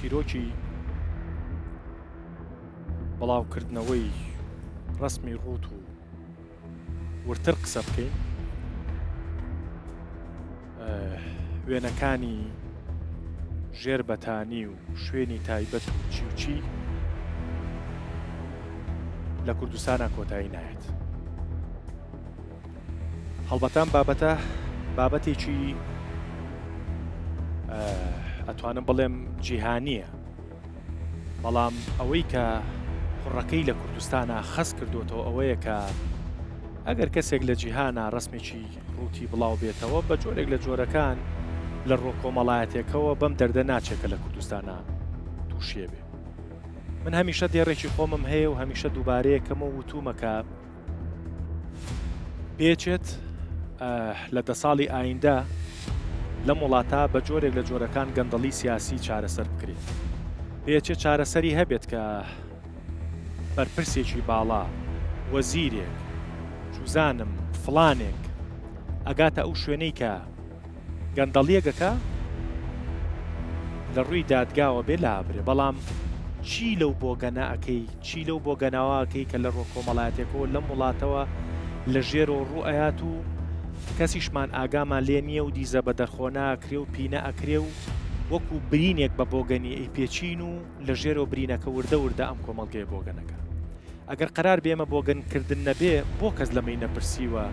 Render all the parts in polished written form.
چیرۆکی بڵاوکردنەوەی ڕەسمی ڕووت و وردتر قسە بکەین وێنەکانی ژێر بەتانی و شوێنی تایبەت و چی و چی لە کوردستانە کۆتایی نایەت. هەڵبەتە ئەم بابەتە بابەتێکی ئەتوانم بڵێم جیهانییە بەڵام ئەوەی کە قوڕەکەی لە کوردستانە خەست کردوتەوە ئەوەیە کە ئەگەر کەسێک لە جیهانە ڕسمێکی ڕووتی بڵاو بێتەوە بە جۆرێک لە جۆرەکان لە ڕۆ کۆمەڵایەتێکەوە بەم دەردە ناچێت کە لە کوردستانە تووشێ بێ من هەمیشە دێڕێکی خۆمم هەیە و هەمیشە دووبارەیەکەمە وتومە کە پێچێت لە دە ساڵی ئایندە لەم وڵاتە بە جۆرێک لە جۆرەکان گەندەڵی سیاسی چارەسەر بکرێت. پێچێت چارەسەری هەبێت کە بەرپرسێکی باڵا، وەزیرێک، چوزانم فڵانێک ئەگاتە ئەو شوێنەی کە گەندەڵیەک ئەکا لە ڕووی دادگاوە بێ لابرێ بەڵام چی لەو بۆگەنە ئەکەی چی لەو بۆگەناوە ئەکەی کە لە ڕووە کۆمەڵایەتێکەوە لەم وڵاتەوە لە ژێرەوە ڕوو ئەیات و کەسیشمان ئاگامان لێ نییە و دیزە بە دەرخۆنە ئەکرێ و پینە ئەکرێ و وەکو برینێک بە بۆگەنی ئەیپێچین و لە ژێرەوە برینەکە وردە وردە ئەم کۆمەڵگەیە بۆگەنەکە. ئەگەر قەرار بێ ئێمە بۆگەن کردن نەبێ بۆ کەس لەمەی نەپرسیوە؟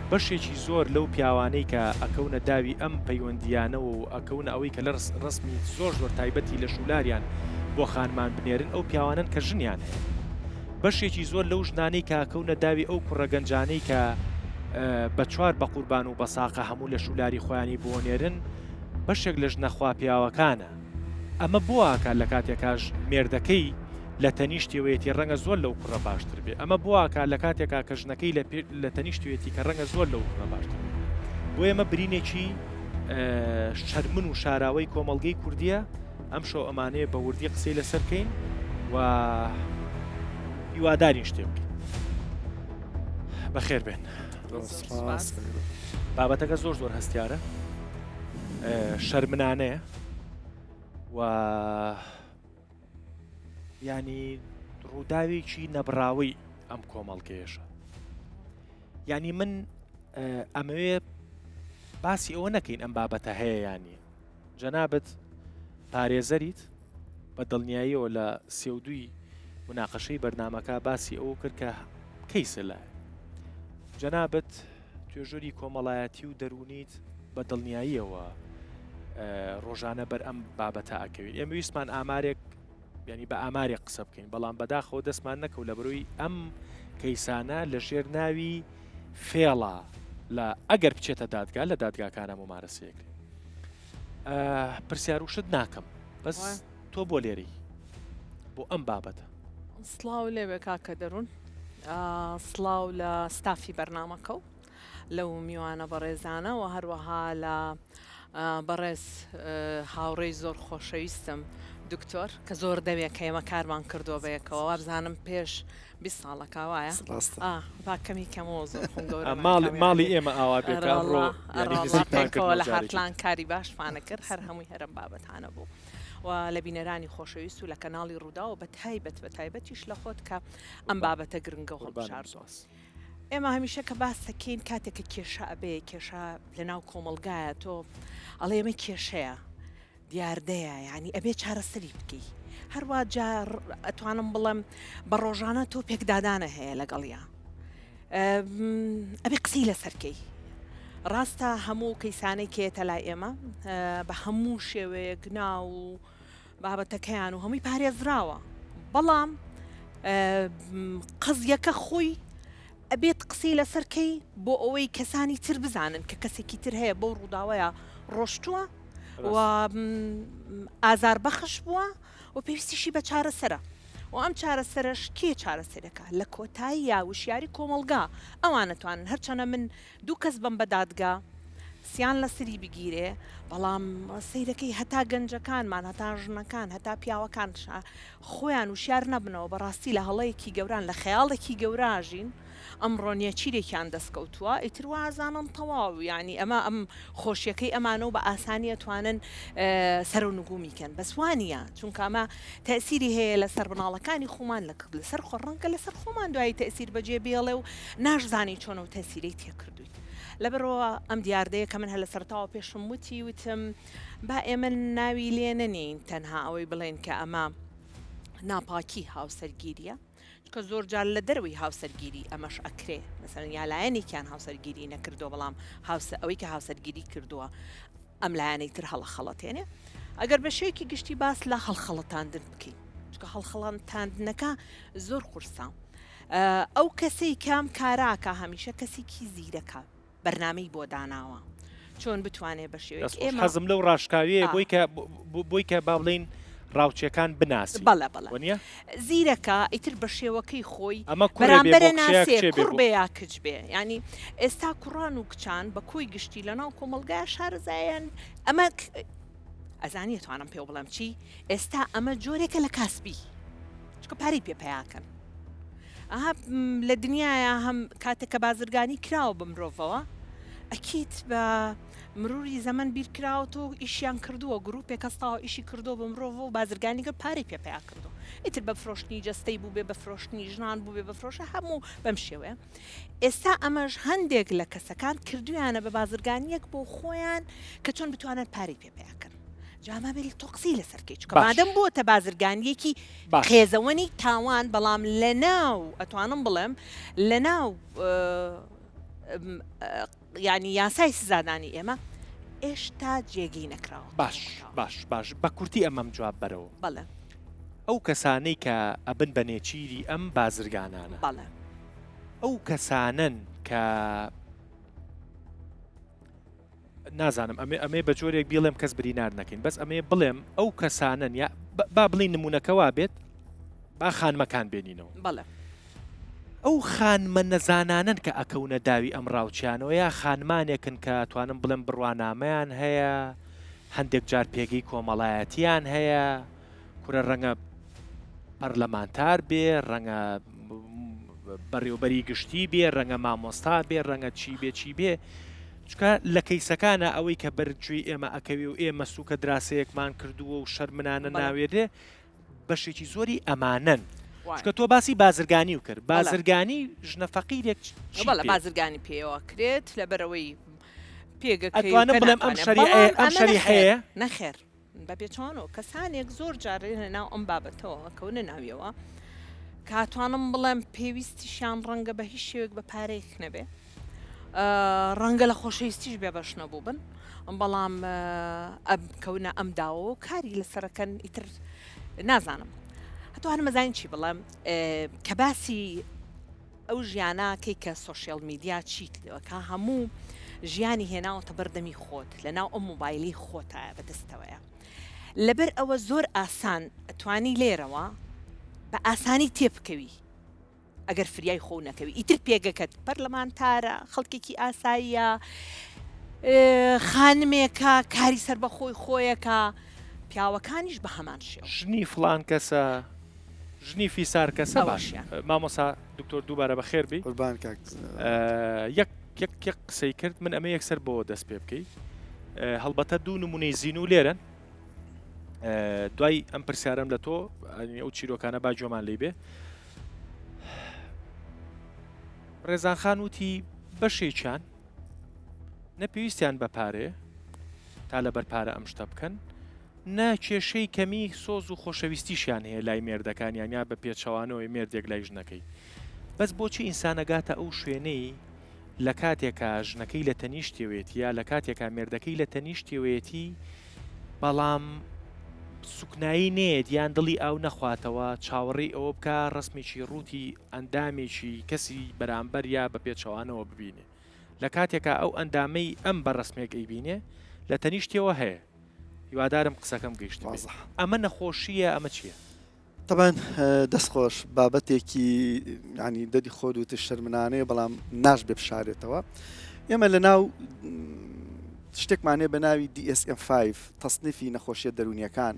بەشێکی زۆر لەو پیاوانەی کە ئەکەونە داوی ئەم پەیوەندییانەوە و ئەکەونە ئەوەی کە لە ڕەسمی زۆر زۆر تایبەتی لەشولاریان بۆ خانمان بنێرن ئەو پیاوانەن کە ژنیان هەیە. بەشێکی زۆر لەو ژنانەی کە ئەکەونە داوی ئەو کوڕە گەنجانەی کە بە چوار بەقوربان و بەساقە هەموو لەشولاری خۆیانی بۆ نێرن بەشێک لە ژنە خواپیاوەکانە. ئەمە بۆ ئاکات لە کاتێکاش مێردەکەی لە تەنیشتیەوەیەتی ڕەنگە زۆر لەو کوڕە باشتر بێ ئەمە بۆ ئاکات لە کاتێکا کە ژنەکەی لە تەنیشتوێتی کە ڕەنگە زۆر لەو کوڕە باشتر بێ بۆ ئێمە برینێکی شەرمن و شاراوەی کۆمەڵگەی کوردیە ئەم شەو ئەمانەیە بە وردی قسەی لەسەر کەین و هیوادارین شتێ بکەین بەخێر بێن بابەتەکە زۆر زۆر هەستیارە شەرمنانەیە و ینی ڕووداوێکی نەبراوەی ئەم کۆمەڵگەیەشە ینی من ئەمەوێ باسی ئەوە نەکەین ئەم بابەتە هەیە یانە جەنابەت پارێزەریت بە دڵنیاییەوە لە سێودووی مناقەشەی بەرنمەکە باسی ئەوە کرد کە کەیسە لایە جەنابەت توێژەری کۆمەڵایەتی و دەروونیت بە دڵنیاییەوە ڕۆژانە بەر ئەم بابەتە ئەکەوین ئێمە ویستمان ئامارێک ینی بە ئامارێک قسە بکەین بەڵام بەداخەوە دەستمان نەکەوت لە بەرۆی ئەم کەیسانە لە ژێر ناوی فێڵا لە ئەگەر بچێتە دادگا لە دادگاکانە ممارەسەیەک پرسیار وشت ناکەم بەس تۆ بۆ لێری بۆ ئەم بابەتە. سڵاو لێبێ کاکە دەروون سڵاو لە ستافی بەرنامەکە و لەو میوانە بەڕێزانە و هەروەها لە بەڕێز هاوڕێی زۆر خۆشەویستم دکتۆر کە زۆر دەوێت کە ئێمە کارمان کردووە بەیەکەوە وابزانم پێش 20 ساڵەکە وایە با کەمی کەمەوە زۆر خۆم گەورە ماڵی ئێمە ئاوا بێ لە هاتلان کاری باشمانە کرد هەر هەمووی هەرم بابەتانە بوو. و لە بینەرانی خۆشەویست و لە کەناڵی ڕووداو بە تایبەت بە تایبەتیش لە خۆت کە ئەم بابەتە گرنگە و هەڵبژاردووە. ئێمە هەمیشە کە باس دەکەین کاتێک کە کێشە ئەبێ کێشە لە ناو کۆمەڵگایە تۆ ئەڵێ ئەمە کێشەیە دیاردەیە یعنی ئەبێ چارەسەری بکەی هەروە جا ئەتوانم بڵێم بە ڕۆژانە تۆ پێکدادانە هەیە لەگەڵیا ئەبێ قسەی لەسەر کەی. ڕاستە هەموو کەیسانەی کە یەتە لای ئێمە بە هەموو شێوەیەک ناو و بابەتەکەیان و هەمووی پارێزراوە بەڵام قەزیەکە خۆی ئەبێت قسەی لەسەر کەی بۆ ئەوەی کەسانی تر بزانن کە کەسێکی تر هەیە بۆ ڕووداوەیە ڕۆشتووە و ئازار بەخش بووە و پێویستیشی بە چارەسەرە و ئەم چارەسەرەش کێ چارەسەرەکە لە کۆتاییا وشیاری کۆمەڵگا ئەوان ئەتوانن هەرچەنە من دوو کەس بم بە دادگا. سیان لەسری بگیرێ بەڵام سەیرەکەی هەتا گەنجەکانمان هەتا ژنەکان هەتا پیاوەکان خۆیان وشیار نەبنەوە بەڕاستی لە هەڵەیەکی گەوران لە خەیاڵێکی گەوراژین ئەمڕۆ نێچیرێکیان دەستکەوتووە ئیتر وازانن تەواو یانی ئەمە ئەم خۆشیەکەی ئەمانە و بە ئاسانی ئەتوانن سەرو نگومی کەن بەس وانە چونکە ئەمە تەسیری هەیە لەسەر مناڵەکانی خۆمان لە لەسەر خۆ ڕەنگە لەسەر خۆمان دوایی تەسیر بەجێ بێڵێ و ناشزانی چۆن و تەسیرەی تێکردویت لەبەرەوە ئەم دیاردەیە کە من هەر لە سەرتاوە پێشم وتی وتم با ئێمە ناوی لێ نەنێین تەنها ئەوەی بڵێن کە ئەمە ناپاکی هاوسەرگیریە چونکە زۆر جار لە دەرەوەی هاوسەرگیری ئەمەش ئەکرێ مەسەلەن یا لایەنێکیان هاوسەرگیری نەکردووە بەڵام هاوسە ئەوەی کە هاوسەرگیری کردووە ئەم لایەنەی تر هەڵەخەڵەتێنێ ئەگەر بە شێوەیەکی گشتی باس لە هەڵخەڵەتاندن بکەین چونکە هەڵخەڵەتاندنەکە زۆر قورسە ئەو کەسەی کام کاراکە هەمیشە کەسێکی زیرەکە بەرنامەی بۆ داناوە چۆن بتوانێ بە شێوەیەک دەست خۆش ئێمە حەزم لەو ڕاشکاویەیە بۆی کە بۆی کە با بڵێین ڕاوچیەکان بناسی بەڵێ بەڵێ وەنیە؟ زیرەکە ئیتر بە شێوەکەی خۆی ئەمە کوڕێ بێ بەرامبەرە بۆ کچە یا ناسێ کچێ بێ کوڕ بۆ بێ یا کچ بێ یانی ئێستا کوڕان و کچان بە کۆی گشتی لە ناو کۆمەڵگای شارەزایان ئەمە ئەزانی ئەتوانم پێو بڵێم چی ئێستا ئەمە جۆرێکە لە کاسبی چکە پارەی پێ پەیاکەن ئەها لە دنیایا هەم کاتێک کە بازرگانی کراوە بە مرۆڤەوە ئەکیت بە مروری زەمەن بیر کراوەتەوە ئیشیان کردووە گروپێک هەستاوە ئیشی کردووە بە مرۆڤ و بازرگانی کرد پارەی پێ پیا کردو ئیتر بە فرۆشتنی جەستەی بوو بێ بە فرۆشتنی ژنان بوو بێ بە فرۆشە هەموو بەم شێوەیە ئێستا ئەمەش هەندێک لە کەسەکان کردویانە بە بازرگانیەک بۆ خۆیان کە چۆن بتوانن پارەی پێ پیا کەن جا ما بێت تۆ قسەی لەسەر کەی چونکە باش. مادەم بۆتە بازرگانیەکی باش. قێزەوەنی تاوان بەڵام لەناو ئەتوانم بڵێم لەناو یانی یاسای سزادانی ئێمە ئێشتا جێگەی نەکراوە باش باش باش بە کورتی ئەمەم جواب بەرەوە بەڵێ ئەو کەسانەی کە ئەبن بە نێچیری ئەم بازرگانانە بەڵێ ئەو کەسانەن کە نازانم ئەمێ ئەمێ بە جۆرێک بیڵێم کەس برینار نەکەین بەس ئەمێ بڵێم ئەو کەسانەن یا با بڵین نمونونەکە وا بێت با خانمەکان بێنینەوە بەڵێ ئەو خانمە نەزانانن کە ئەکەونە داوی ئەم ڕاوچیانەوە یا خانمانێکن کە توانم بڵێم بڕوانامەیان هەیە هەندێک جار پێگەی کۆمەڵایەتیان هەیە کورە ڕەنگە پەرلەمانتار بێ ڕەنگە بەڕێوبەری گشتی بێ ڕەنگە مامۆستا بێ ڕەنگە چی بێ چی بێ چکە لە کەیسەکانە ئەوەی کە بەرگوێی ئێمە ئەکەوێ و ئێمە سوکە دراسەیەکمان کردووە و شەرمنانە ناوێرێ بەشێکی زۆری ئەمانەن چکە تۆ باسی بازرگانی و کرد بازرگانی ژنە فەقیرێک بەڵێ بازرگانی پێوە کرێت لەبەرەوەی پێگەکەی ئەتوانم بڵێم ئەم شەریعەیە ئەم شەریحەیە نەخێر بە پێچەوانەوە کەسانێک زۆر جار لە ناو ئەم بابەتەوە کەونە ناویەوە کاتوانم بڵێم پێویستیشیان ڕەنگە بە هیچ شێوێک بە پارەیەک نەبێ ڕەنگە لە خۆشەویستیش بێ بەش نەبوو بن بەڵام ئەم کەونە ئەم داوە کاری لەسەرەکەن ئیتر نازانم هەتوانم مەزانین چی بڵێم کە باسی ئەو ژیانە کەی کە social media چیت لێوەکە هەموو ژیانی هێناوەتە بەردەمی خۆت لەناو ئەم مۆبایلی خۆتایە بەدەستەوەیە لەبەر ئەوە زۆر ئاسان ئەتوانی لێرەوە بە ئاسانی تێبکەوی ئەگەر فریای خۆو نەکەوی ئیتر پێگەکەت پەرلەمانتارە خەڵکێکی ئاساییە خانمێکە کاری سەربەخۆی خۆیەکە پیاوەکانیش بە هەمان شێوە. ژنی فڵان کەسە ژنی فیسار کەسە باش مامۆسا دکتۆر دووبارە بەخێر بی قوربان کاک یەک یەک یەک قسەی کرد من ئەمە یەکسەر بۆ دەست پێ بکەی هەڵبەتە دوو نمونەی زینوو لێرەن دوای ئەم پرسیارم لە تۆ ئەو چیرۆکانە با گوێمان لی بێ ڕێزان خان وتی بەشێکیان نە پێویستیان بە پارێ تا لەبەر پارە ئەم شتە بکەن نە کێشەی کەمی سۆز و خۆشەویستیشیان هەیە لای مێردەکانیان یا بە پێچەوانەوەی مێردێک لای ژنەکەی بەس بۆچی ئینسان ئەگاتە ئەو شوێنەی لە کاتێکا ژنەکەی لە تەنیشتیەوەیەتی یا لە کاتێکا مێردەکەی لە تەنیشتیەوەیەتی بەڵام سوکنایی نێت یان دڵی ئاو نەخواتەوە چاوەڕێی ئەوە بکا ڕەسمێکی ڕووتی ئەندامێکی کەسی بەرامبەر یا بە پێچەوانەوە ببینێ لە کاتێکا ئەو ئەندامەی ئەم بە ڕەسمێک ئەیبینێ لە تەنیشتیەوە هەیە هیوادارم قسەکەم گەیشتبێ ئەمە نەخۆشییە ئەمە چییە؟ تەبعەن دەست خۆش بابەتێکی ینی دەدی خۆت وتت شەرمنانەیە بەڵام ناش بێ بشارێتەوە ئێمە لە ناو. شتێکمان هەیە بە ناوی DSM-5 تەسنیفی نەخۆشیە دەروونیەکان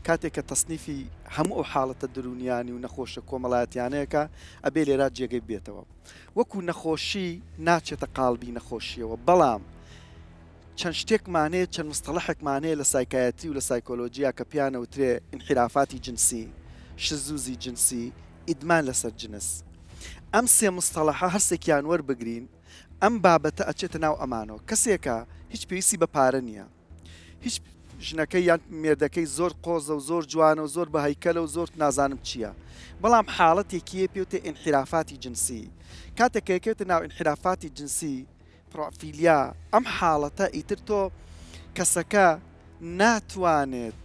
کاتێک کە تەسنیفی هەموو ئەو حاڵەتە دەروونیانی و نەخۆشە کۆمەڵایەتیانەیەکە ئەبێ لێرا جێگەی بێتەوە وەکو نەخۆشی ناچێتە قاڵبی نەخۆشیەوە بەڵام چەند شتێکمان هەیە چەند مستەڵەحێکمان هەیە لە psychiatry و لە سایکۆلۆجیا کە پێیان ئەوترێ ئینحیرافاتی جنسی، شزوزی جنسی، ئیدمان لەسەر جنس. ئەم سێ مستەڵەحە هەرسێکیان وەربگرین ئەم بابەتە ئەچێتە ناو ئەمانەوە. کەسێکە هیچ پێویستی بە پارە نییە. هیچ ژنەکەی یان مێردەکەی زۆر قۆزە و زۆر جوانە و زۆر بە هەیکەلە و زۆر نازانم چییە. بەڵام حاڵەتێکی هەیە پێوتێ ئینحیرافاتی جنسی. کاتێک کە یەکەوێتە ناو ئینحیرافاتی جنسی paraphilia، ئەم حاڵەتە ئیتر تۆ کەسەکە ناتوانێت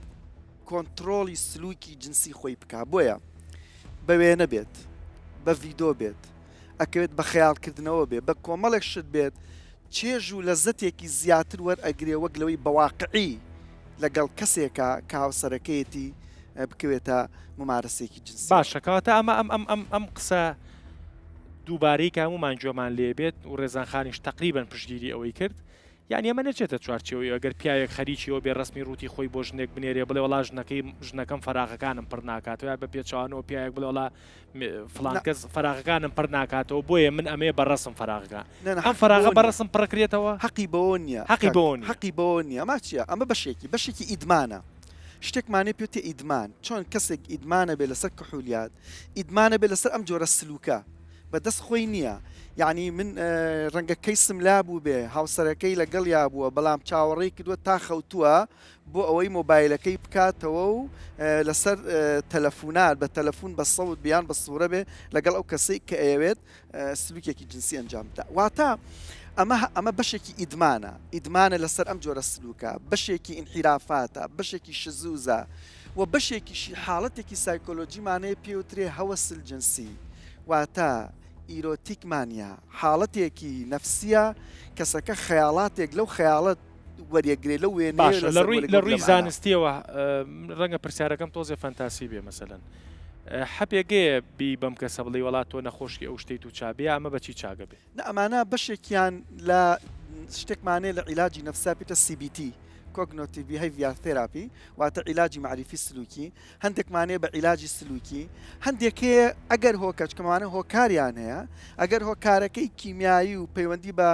کۆنتڕۆڵی سلوکی جنسی خۆی بکا بۆیە بە وێنە بێت بە ڤیدۆ بێت ئەکەوێت بە خەیاڵکردنەوە بێ بە کۆمەڵێک شت بێت چێژ و لەزەتێکی زیاتر وەرئەگرێ وەک لەوەی بە واقعی لەگەڵ کەسێکا کە هاوسەرەکەیەتی بکەوێتە ممارەسێکی جنسی. باشە کەواتە ئەمە ئەم ئەم ئەم ئەم قسە دووبارەی کە هەموومان گوێمان لێ بێت و ڕێزان خانیش تەقریبەن پشتگیری ئەوەی کرد یانی ئەمە نەچێتە چوارچێوەی ئەگەر پیاوێک خەریکی ئەوە بێ ڕەسمی ڕووتی خۆی بۆ ژنێک بنێرێ بڵێ وەڵا ژنەکەی ژنەکەم فەراغەکانم پڕ ناکاتەوە یا بە پێچەوانەوە پیاوێک بڵێ وەڵا فڵان کەس فەراغەکانم پڕ ناکاتەوە بۆیە من ئەمەیە بە ڕەسم فەراغەکان ئەم فەراغە بە ڕەسم پڕکرێتەوە حەقی بەوە نییە حەقی بەوە نییە حەقی بەوە نییە ئەمە چییە ئەمە بەشێکی بەشێکی ئیدمانە شتێکمانەیە پێوتێ ئیدمان چۆن کەسێک ئیدمانە بێ لەسەر کحولیات ئیدمانە بێ لەسەر ئەم جۆرە سلوکە بە دەست خۆی نییە یعنی من ڕەنگە کەیسم لا بوو بێ هاوسەرەکەی لەگەڵیا بووە بەڵام چاوەڕێی کردووە تا خەوتووە بۆ ئەوەی مۆبایلەکەی بکاتەوە و لەسەر تەلەفونات بە تەلەفون بە سەوت بیان بە سوورە بێ لەگەڵ ئەو کەسەی کە ئەیەوێت سلوکێکی جنسی ئەنجام بدا واتە ئەمە ئەمە بەشێکی ئیدمانە ئیدمانە لەسەر ئەم جۆرە سلوکە بەشێکی ئینحیرافاتە بەشێکی شزوزە و بەشێکیشی حاڵەتێکی سایکۆلۆجیمان هەیە پێوترێ هەوەس الجنسی واتە erotic mania حاڵەتێکی نەفسیە کەسەکە خەیاڵاتێک لەو خەیاڵە وەریەگرێ لەو وێنەیە باشە لە لەسەر ڕووی لە وەرگرت ڕووی لەمانە. زانستیەوە ڕەنگە پرسیارەکەم تۆزێ فەنتاسی بێ مەسەلەن حەپێگەیە بی بەم کەسە بڵێی وەڵا تۆ نەخۆشی ئەو شتەیت و چا بێ یا ئەمە بە چی چاگە بێ؟ نا ئەمانە بەشێکیان لە شتێکمان هەیە لە عیلاجی نەفسا پێتە CBT Cognitive Behavioral Therapy واتە عیلاجی مەعریفی سلوکی هەندێکمان هەیە بە عیلاجی سلوکی هەندێک هەیە ئەگەر هۆکە چونکە ئەمانە هۆکاریان هەیە ئەگەر هۆکارەکەی کیمیایی و پەیوەندی بە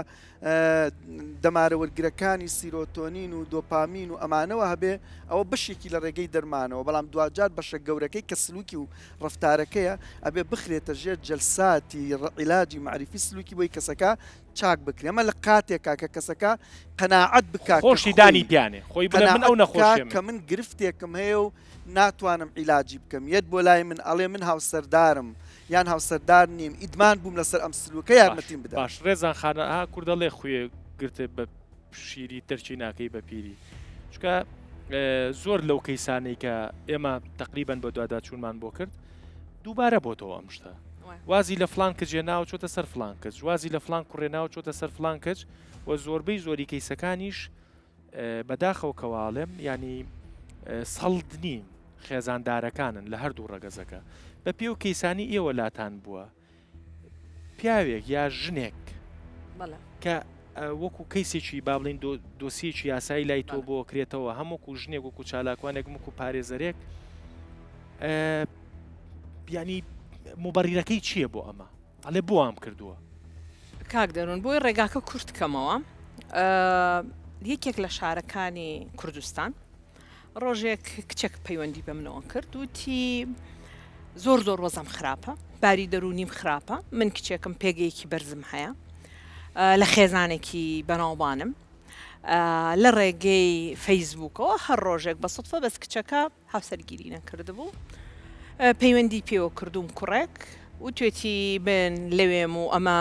دەمارە وەرگرەکانی سیرۆتۆنین و دۆپامین و ئەمانەوە هەبێ ئەوە بەشێکی لە ڕێگەی دەرمانەوە بەڵام دواجار بەشە گەورەکەی کە سلوکی و ڕەفتارەکەیە ئەبێ بخرێتە ژێر جەلساتی عیلاجی مەعریفی سلوکی بۆی کەسەکە چاک بکرێ ئەمە لە کاتێکا کە کەسەکە قەناعەت بکا کە خۆشی دانی خۆی پیانێ خۆی بڵێ من قەناعەت ئەو بکا نەخۆشیەم کە من گرفتێکم هەیە و ناتوانم عیلاجی بکەم یەت بۆ لای من ئەڵێ من هاوسەردارم یان هاوسەردار نیم ئیدمان بووم لەسەر ئەم سلوکە باش یارمەتیم بدە. باش ڕێزان خان ئا کورد ئەڵێ خوێ گرتت بە شیری تەرکی ناکەی بە پیری چونکە زۆر لەو کەیسانەی کە ئێمە تقریبان بە دواداچوونمان بۆ کرد دووبارە بۆتەوە ئەم شتە وازی لە فلان کچ ناو چۆتە سەر فلان کچ وازی لە فلان کوڕێ ناو چۆتە سەر فلان کچ و زۆربەی زۆری کەیسەکانیش بەداخەوە کە واڵێم ینی سەڵد نین خێزاندارەکانن لە هەردوو ڕەگەزەکە بە پێ و کەیسانی ئێوە لاتان بووە پیاوێک یا ژنێک کە وەکو کەیسێکی با بڵین دۆسیەکی یاسایی لای تۆ بۆ کرێتەوە هەم وەکو ژنێک وەکو چالاکوانێک وەکو پارێزەرێک ینی مبەڕیرەکەی چییە بۆ ئەمە ئەڵێ بۆ وام کردووە. کاک دەروون بۆی ڕێگاکە کورت کەمەوە یەکێک لە شارەکانی کوردستان ڕۆژێک کچێک پەیوەندی بە منەوە کرد وتی زۆر زۆر وەزەم خراپە باری دەروونیم خراپە من کچێکم پێگەیەکی بەرزم هەیە لە خێزانێکی بەناوبانم لە ڕێگەی فەیسبووکەوە هەر ڕۆژێک بە سوتفە بەس کچەکە هاوسەرگیری نەکردبوو پەیوەندی پێوە کردووم کوڕێک وتوێتی من لەوێم و ئەمە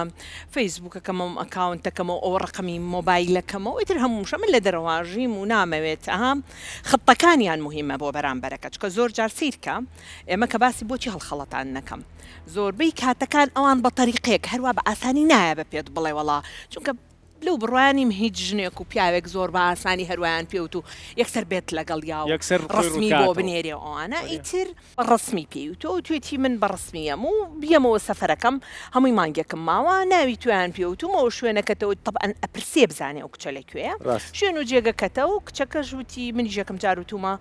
فەیسبوکەکەمە و ئەکاونتەکەمە و ئەوە ڕەقەمی مۆبایلەکەمە و ئیتر هەمووشە من لە دەرەوە ژیم و نامەوێت ئەها خطەکانیان موهیمە بۆ بەرامبەرەکە چونکە زۆر جار سەیرکە ئێمە کە باسی بۆچی هەڵخەڵەتان نەکەم زۆربەی کاتەکان ئەوان بە تەریقێک هەروا بە ئاسانی نایە بە پێت بڵێ وەڵا چونکە. لەو بڕوایە نیم هیچ ژنێک و پیاوێک زۆر بە ئاسانی هەروایان پێوت و یەکسەر بێت لەگەڵیا و یەکسەر خۆی ڕەسمی بۆ ڕووتکاتەوە. بنێرێ و ئەوانە وەنیە؟ ئیتر بە ڕەسمی پێی وتووە وتوێتی من بە ڕەسمی یەم و بیەمەوە سەفەرەکەم هەمووی مانگێکم ماوە ناوی تۆیان پێ وتوومەوە شوێنەکەتەوە تەبعەن ئەپرسێ بزانێ ئەو کچە لە کوێیە ڕاست. شوێن و جێگەکەتە و کچەکەش وتی منیش یەکەم جار وتوومە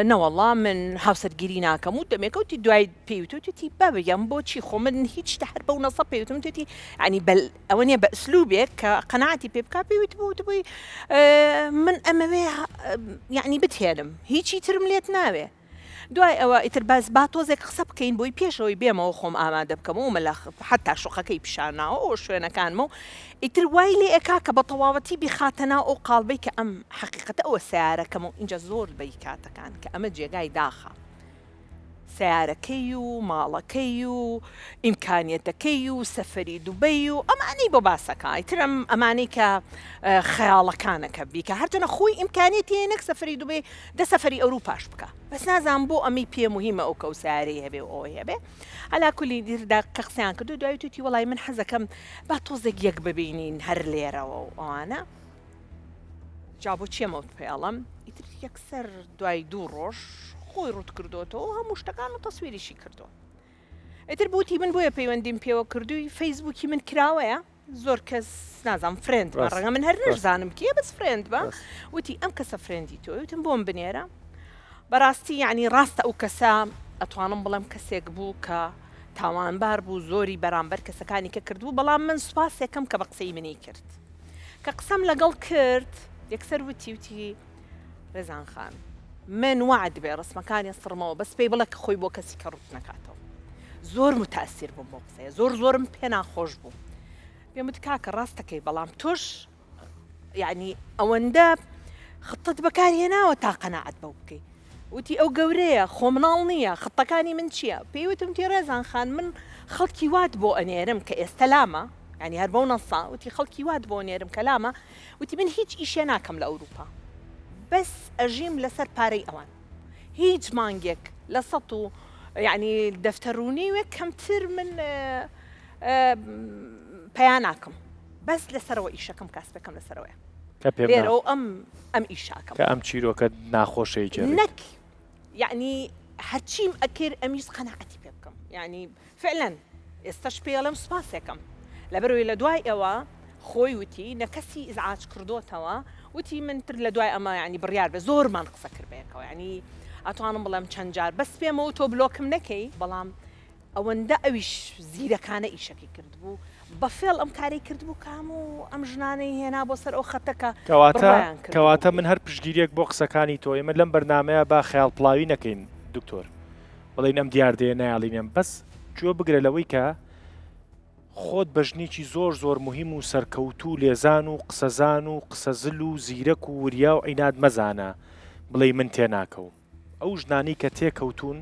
نەوەڵا من هاوسەرگیری ناکەم و دەمێکە وتی دوای پێی وتووە وتوێتی بابە گیان بۆچی خۆ من هیچ شتە هەر بەو نەسە پێی وتم وتوێتی یانی بە ئەوە نیە بە ئسلوبێک کە قەناعەتی پێ بکا پێی وتبوو وتبووی من ئەمەوێ یانی بتهێنم هیچی ترم لێت ناوێ دوای ئەوە ئیتر بەس با تۆزێک قسە بکەین بۆی پێشەوەی بێمەوە خۆم ئامادە بکەمەوە مەلا حتا شوقەکەی پیشاناوە ئەوە شوێنەکانمە و ئیتر وای لێ ئەکا کە بە تەواوەتی بیخاتە ناو ئەو قاڵبەی کە ئەم حەقیقەتە ئەوە سەیارەکەمە و ئینجا زۆر بەی کاتەکان کە ئەمە جێگای داخە سەیارەکەی و ماڵەکەی و ئیمکانیەتەکەی و سەفەری دوبەی و ئەمانەی بۆ باسەکە ئیتر ئەم ئەمانەی کە خەیاڵەکانە کە بیکە هەرچەنە خۆی ئیمکانیەتی هەیە نەک سەفەری دوبەی دە سەفەری ئەوروپاش بکە بەس نازانم بۆ ئەمەی پێ موهیمە ئەو کە ئەو سەیارەی هەبێ و ئەوەی هەبێ عەلا کولی دیردا کە قسەیان کردو دوای وتوتی وەڵای من حەزەکەم با تۆزێک یەک ببینین هەر لێرەوە و ئەوانە جا بۆ چێمە پێڵم ئیتر یەکسەر دوای دوو ڕۆژ خۆی ڕوت کردوتەوە هەموو شتەکان و تەسویریشی کردو ئیتر بوتی من بۆیە پەیوەندیم پێوە کردووی فەیسبووکی من کراوەیە زۆر کەس نازانم friend بە ڕەنگە من هەر نەشزانم کێ بەس friend بە وتی ئەم کەسە friend ی تۆ وتم بۆم بنێرە بەڕاستی یعنی ڕاستە ئەو کەسە ئەتوانم بڵێم کەسێک بوو کە تاوانبار بوو زۆری بەرامبەر کەسەکانی کە کردبوو بەڵام من سوپاسێکم کە بە قسەی منی کرد کە قسەم لەگەڵ کرد یەکسەر وتی وتی ڕێزان خان من وعد بێ ڕسمەکانی سڕمەوە بەس پێی بڵێ کە خۆی بۆ کەسی کە ڕوت نەکاتەوە زۆر متاسیر بووم بۆ قسەیە زۆر زۆرم پێ ناخۆش بوو پێم وت کاکە ڕاستەکەی بەڵام تۆش یعنی ئەوەندە خطت بەکارهێناوە تا قەناعەت بەو بکەی وتی ئەو گەورەیە خۆ مناڵ نییە خطەکانی من چییە پێی وتم تی ڕێزان خان من خەڵکی وات بۆ ئەنێرم کە ئێستا لامە ینی هەر بەو نەسا وتی خەڵکی وات بۆ نێرم کەلامە وتی من هیچ ئیشێ ناکەم لە ئەوروپا بەس ئەژیم لەسەر پارەی ئەوان هیچ مانگێک لە سەد و یعنی دەفتەر و نیوێک کەمتر من پیا ناکەم بەس لەسەرەوە ئیشەکەم کاسپەکەم لەسەرەوەیە کە پێم لێرەوە ئەم ئەم ئیشاکەم کە ئەم چیرۆکە ناخۆشەی جێ نەک یعنی هەرچیم ئەکرد ئەمیز قەناعەتی پێ بکەم یعنی فعلا ئێستەش پێی ئەڵێم سوپاسێکم لەبەرئەوەی لە دوای ئەوە خۆی وتی نە کەسی ئیزعاج کردۆتەوە وتی من تر لە دوای ئەمە یعنی بڕیار بێ زۆرمان قسە کرد بەیەکەوە یعنی ئەتوانم بڵێم چەند جار بەس پێمەوە تۆ بلۆکم نەکەی بەڵام ئەوەندە ئەویش زیرەکانە ئیشەکەی کردبوو بە فێڵ ئەم کارەی کردبوو کە هەموو ئەم ژنانەی هێنا بۆ سەر ئەو خەتە کە کەواتە بڕوایان کردبوو کەواتە پێی. من هەر پشتگیریەک بۆ قسەکانی تۆ ئێمە لەم بەرنامەیە با خەیاڵپڵاوی نەکەین دکتۆر بڵێین ئەم دیاردەیە نایەڵین ئەم بەس گوێ بگرە لەوەی کە خۆت بە ژنێکی زۆر زۆر موهیم و سەرکەوتوو و لێزان و قسەزان و قسەزل و زیرەک و وریا و عیناد مەزانە بڵێی من تێناکەوم ئەو ژنانەی کە تێکەوتوون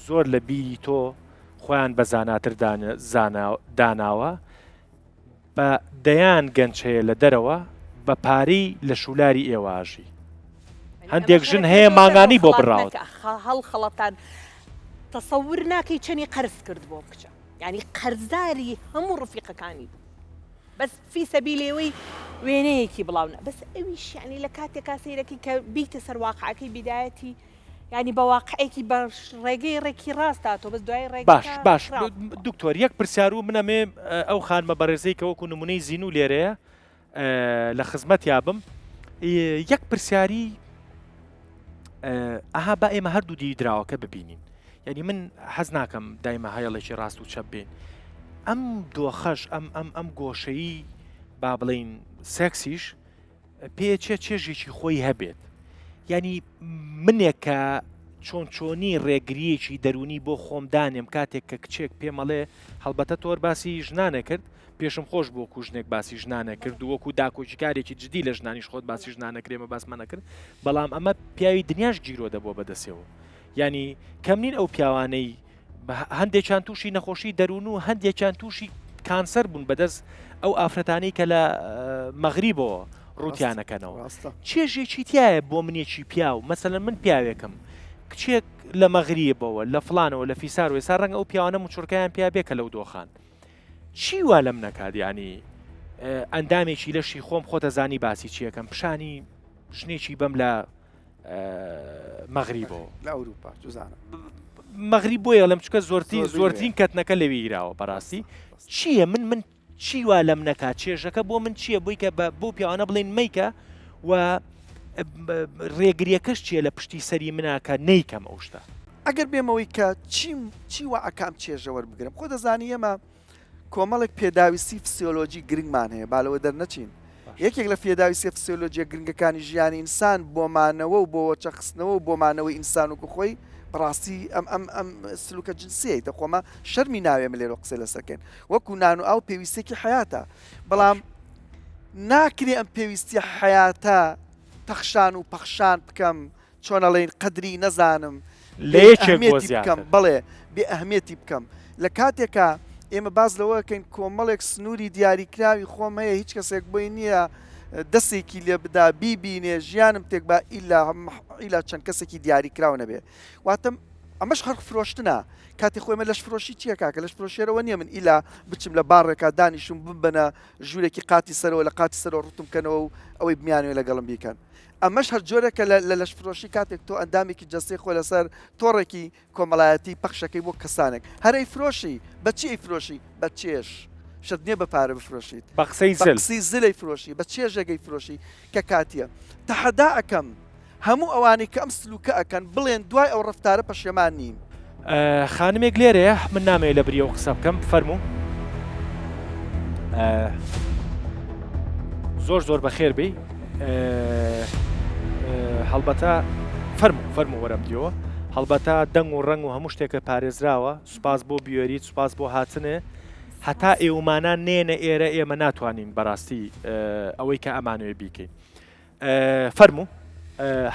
زۆر لە بیری تۆ خۆیان بە زاناتر داناوە بە دەیان گەنج هەیە لە دەرەوە بە پارەی لەشولاری ئێوە ئەژی. هەندێک ژن هەیە مانگانەی بۆ بڕاوە. هەڵخەڵەتان تەسەور ناکەی چەنی قەرز کرد بۆم کچە یانی قەرزاری هەموو ڕفیقەکانی بوو بەس فی سەبیلێوەی وێنەیەکی بڵاو نە بەس ئەویش یانی لە کاتێکا سەیرەکەی کە بیتە سەر واقعەکەی بیدایەتی یانی بە واقعێکی بە ڕێگەی ڕێکی ڕاست هاتۆ بەس دوای ڕێگەکە باش باش خراپ بووە. دکتۆر یەک پرسیار و من ئەمێ ئەو خانمە بەڕێزەی کە وەکو نمونەی زینوو لێرەیە لە خزمەتیا بم یەک پرسیاری ئەها با ئێمە هەردوو دیوی دراوەکە ببینین یعنی من حەز ناکەم دایمە هەیەڵێکی ڕاست و چەپ بین ئەم دۆخەش ئەم ئەم ئەم گۆشەیی با بڵین سێکسیش پێچێ چێژێکی خۆی هەبێت یعنی منێک کە چۆن چۆنی ڕێگریەکی دەرونی بۆ خۆم دانێم کاتێک کە کچێک پێمەڵێ هەڵبەتە تۆر باسی ژنانە کرد پێشم خۆش بوو وەکو ژنێک باسی ژنانە کرد و وەکو داکۆکیکارێکی جدی لە ژنانیش خۆت باسی ژنانە کرێ مە باسمان نەکرد بەڵام ئەمە پیاوی دنیاش گیرۆ دەبووە بەدەسێەوە یعنی کەم نین ئەو پیاوانەی هەندێکیان تووشی نەخۆشی دەروون و هەندێکیان تووشی کانسەر بوون بەدەست ئەو ئافرەتانی کە لە مەغریبەوە ڕوتیانەکەنەوە چێژێکی تایە بۆ منێکی پیاو مەسەلەن من پیاوێکم کچێک لە مەغریبەوە لە فلانەوە لە فیسار و ئێستا ڕەنگە ئەو پیاوانە موچڕکەیان پیا بێ کە لەو دۆخان چی وا لەم نەکات یانی. ئەندامێکی لەشی خۆم خۆتەزانی باسی چیەکەم پیشانی ژنێکی بەم لە مەغریبەوە لە ئەوروپا جوزانە مەغریب بۆیە لەم چکە زۆرترین زۆرترین کەتنەکە لەوی گیراوە بەڕاستی چییە من من چی وا لەم نەکا چێژەکە بۆ من چییە بۆی کە بە بۆ پیاوانە بڵێن مەیکە و ڕێگریەکەش چییە لە پشتی سەری منا کە نیکەم ئەو شتە. ئەگەر بێمەوەی کە چیم چی وا ئەکام چێژە وەربگرم خۆ دەزانی ئێمە کۆمەڵێک پێداویستی فسیۆلۆجی گرنگمان هەیە با لەوە دەرنەچین یەکێک لە پێداویستیە فسیۆلۆجیە گرنگەکانی ژیانی ئینسان بۆ مانەوە و بۆ وەچەخستنەوە و بۆ مانەوەی ئینسان وەکو خۆی بەڕاستی ئەم ئەم ئەم سلوکە جنسیە دە خۆمە شەرمی ناوێ من لێرە قسەی لەسەر کەین وەکو نان و ئاو پێویستێکی حەیاتە بەڵام ناکرێ ئەم پێویستیە حەیاتە تەخشان و پەخشان بکەم چۆن ئەڵێین قەدری نەزانم لە بێ یەکێک بۆ ئەهمیەتی بکەم زیاتر. بەڵێ بێ ئەهمیەتی بکەم لە کاتێکا ئێمە باس لەوە ئەکەین کۆمەڵێک سنووری دیاریکراوی خۆم هەیە هیچ کەسێک بۆی نییە دەسێکی لێ بدا بیبینێ ژیانم تێک با ئیلا ئیلا چەند کەسێکی دیاریکراو نەبێ واتە ئەمەش هەر فرۆشتنە کاتی خۆی ئێمە لەش فرۆشی چییە کاکە لەش فرۆشێرەوە نییە من ئیلا بچم لە باڕێکا دانیشم ببەنە ژوورێکی قاتی سەرەوە لە قاتی سەرەوە ڕوتم کەنەوە و ئەوەی بمیانەوێ لەگەڵم بیکەن ئەمەش هەر جۆرێکە لە لە لەشفرۆشی کاتێک تۆ ئەندامێکی جەستەی خۆ لەسەر تۆڕێکی کۆمەڵایەتی پەخشەکەی بۆ کەسانێک هەر ئەیفرۆشی بە چی ئەیفرۆشی بە چێژ شەرت نییە بە پارە بفرۆشیت بە قسەی بە زل. قسەی زل ئەیفرۆشی بە چێژێک ئەیفرۆشی کە کاتییە تەحەدا ئەکەم هەموو ئەوانەی کە ئەم سلوکە ئەکەن بڵێن دوای ئەو ڕەفتارە پەشێمان نین. خانمێک لێرەیە من نامەوێ لە بری ئەو قسە بکەم فەرموو زۆر زۆر بەخێر بی هەڵبەتە فەرموو فەرموو وەرەم دیەوە هەڵبەتە دەنگ و ڕەنگ و هەموو شتێکە پارێزراوە سوپاس بۆ بیێریت سوپاس بۆ هاتنێ هەتا ئێومانان نێنە ئێرە ئێمە ناتوانین بەڕاستی ئەوەی کە ئەمانوێ بیکەین فەرموو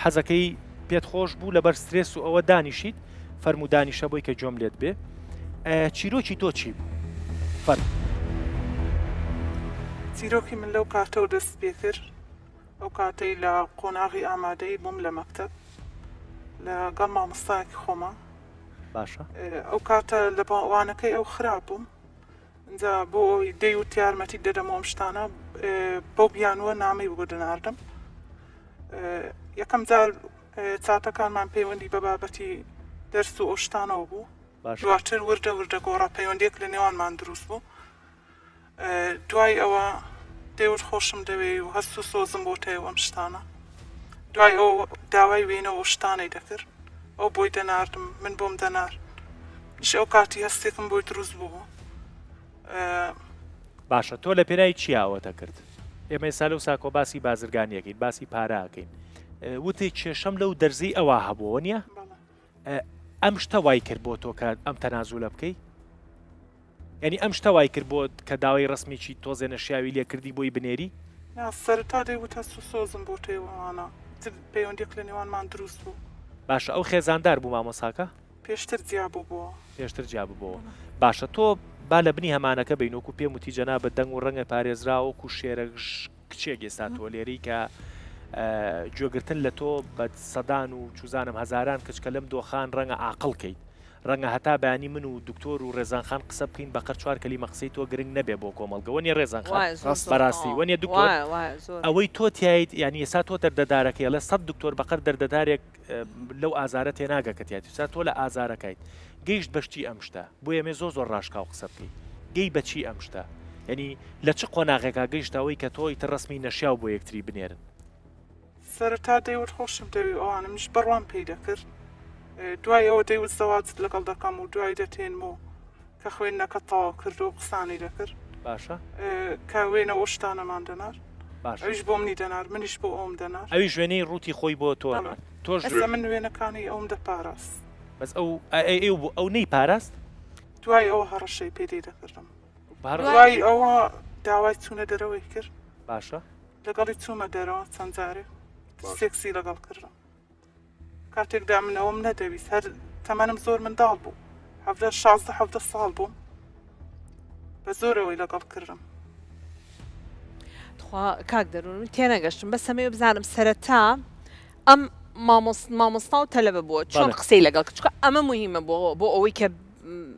حەزەکەی پێت خۆش بوو لەبەر سترێس و ئەوە دانیشیت فەرموو دانیشە بۆی کە گوێم لێت بێ چیرۆکی تۆ چی بوو فەرموو. چیرۆکی من لەو کاتەوە دەست پێ کرد ئەو کاتەی لە قۆناغی ئامادەیی بووم لە مەکتەب لە گەڵ مامۆستایەکی خۆما باشە ئەو کاتە لە وانەکەی ئەو خراپ بووم ئینجا بۆ ئەوەی دەیوت یارمەتیت دەدەم و ئەم شتانە بەو بیانووە نامەی بۆ دەناردم یەکەم جار چاتەکانمان پەیوەندی بە بابەتی دەرس و ئەو شتانەوە بوو دواتر وردە وردە گۆڕا پەیوەندیەک لە نێوانمان دروست بوو دوای ئەوە دەیوت خۆشم دەوێی و هەست و سۆزم بۆ تەیە و ئەم شتانە دوای ئەو داوای وێنە و شتانەی دەکرد ئەو بۆی دەناردم من بۆم دەنارد منیش ئەو کاتی هەستێکم بۆی دروست بوو. باشە تۆ لە پێناوی چیا ئەوەتە کرد؟ ئێمە ئێستا لەو ساکۆ باسی بازرگانی ئەکەین باسی پارە ئەکەین وتی کێشەم لەو دەرزی ئەوە هەبووە نییە؟ ئەم شتە وای کرد بۆ تۆ کە ئەم تەنازولە بکەی؟ یانی ئەم شتە وای کرد بۆت کە داوای ڕەسمێکی تۆزێ نەشیاوی لێ کردی بۆی بنێری؟ نا سەرەتا دەیوت هەست و سۆزم بۆ تۆیە و ئەوانە ئیتر پەیوەندیەک لە نێوانمان دروست بوو. باشە ئەو خێزاندار بوو مامۆساکە؟ پێشتر جیا بووبۆوە. پێشتر جیا ببۆوە باشە تۆ با لە بنی هەمانەکە بین وەکو پێم وتی جەنابت دەنگ و ڕەنگە پارێزراوە وەکو شێرە کچێک ئێستا تۆ لێرەی کە گوێگرتن لە تۆ بە سەدان و چوزانم هەزاران کچ کە لەم دۆخان ڕەنگە عاقڵ کەیت ڕەنگە هەتا بەیانی من و دکتۆر و ڕێزان خان قسە بکەین بەقەر چوار کەلیمە قسەی تۆ گرنگ نەبێ بۆ کۆمەڵگە وەنیە ڕێزان خان وایە زۆر زۆر بەڕاستی تەواو وەنیە دکتۆر وایە وایە زۆر ئەوەی تۆ تیایت یانی ئێستا تۆ دەردەدارەکەی ئەڵێ سەت دکتۆر بەقەر دەردەدارێک لەو ئازارە تێناگە کە تیایت ئێستا تۆ لە ئازارەکایت گەیشت بە شتی ئەم شتە بۆیە ئەمێ زۆر زۆر ڕاشکاو قسە بکەی گەی بە چی ئەم شتە یانی لە چ قۆناغێکا گەیشتە ئەوەی کە تۆ ئیتر ڕەسمی نەشیاو بۆ یەکتری بنێرن؟ سەرەتا دەیوت خۆشم دەوێی و ئەوانە منیش بڕوام پێی دەکرد دوای ئەوە دەیوت زەواجت لەگەڵ دەکەم و دوای دەتێنم و کە خوێندنەکە تەواو کرد و قسانی دەکرد باشە کە وێنە ئەو شتانەمان دەنارد باشە ئەویش بۆ منی دەنارد منیش بۆ ئەوم دەنارد ئەویش وێنەی ڕووتی خۆی بۆ تۆ بەڵێ تۆش ئێستا من وێنەکانی ئەوم دەپاراست بەس ئەو ئەی ئەو بۆ ئەو نەیپاراست؟ دوای ئەوە هەڕەشەی پێ لێ دەکردم هەڕەشە دوای ئەوە داوای چوونە دەرەوەی کرد باشە لەگەڵی چوومە دەرەوە چەند جارێک سێکسی لەگەڵ کردم کاتێکدا من ئەوم نەدەویست هەر تەمەنم زۆر منداڵ بوو حەڤدە 16 حەڤدە ساڵ بووم بە زۆرەوەی لەگەڵ کردم. تخوا کاک دەروون من تێنەگەشتم بەس ئەمەوێ بزانم سەرەتا ئەم مامۆستا و تەلەبە بووە چۆن قسەی لەگەڵ کرد چونکە ئەمە موهیمە بۆ بۆ ئەوەی کە.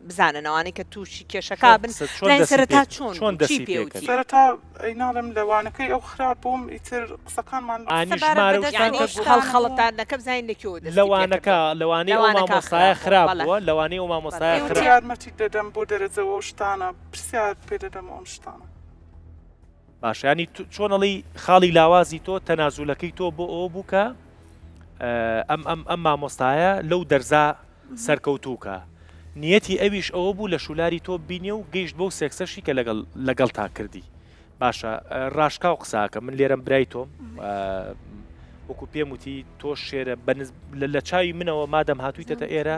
بزانن ئەوانەی کە تووشی کێشەکە بن لای سەرەتا چۆن چۆن چی دەستی پێ پێ وتی؟ کرد؟ سەرەتا ئەی ناڵێم لە وانەکەی ئەو خراپ بووم ئیتر قسەکانمان ئانی سەبارەت ژمارە بە و دەست شتان یانی کە و شتانە بوو. هەڵخەڵەتاندنەکە بزانین لە کوێوە دەستی پێ لەوانەکە کردووە لەوانەی ئەو لەوانەکە مامۆستایە خراپ بووە خراپ بەڵێ بووە لەوانەی ئەو بەڵێ مامۆستایە ئەی وتی خراپ یارمەتیت دەدەم بۆ دەرەجە و ئەو شتانە پرسیارت پێ دەدەم و ئەم شتانە. باشە یانی چۆن ئەڵێی خاڵی لاوازی تۆ تەنازولەکەی تۆ بۆ ئەوە بوو کە ئەم ئەم ئەم مامۆستایە لەو دەرزا سەرکەوتووکە نیەتی ئەویش ئەوە بوو لە شولاری تۆ بینێ و گەیشت بەو سێکسەشی کە لەگەڵ لەگەڵ تا کردی باشە ڕاشکاو قساکە من لێرەم برای تۆم وەکو پێم وتی تۆ شێرە لە چاوی منەوە مادەم هاتوویتەتە ئێرە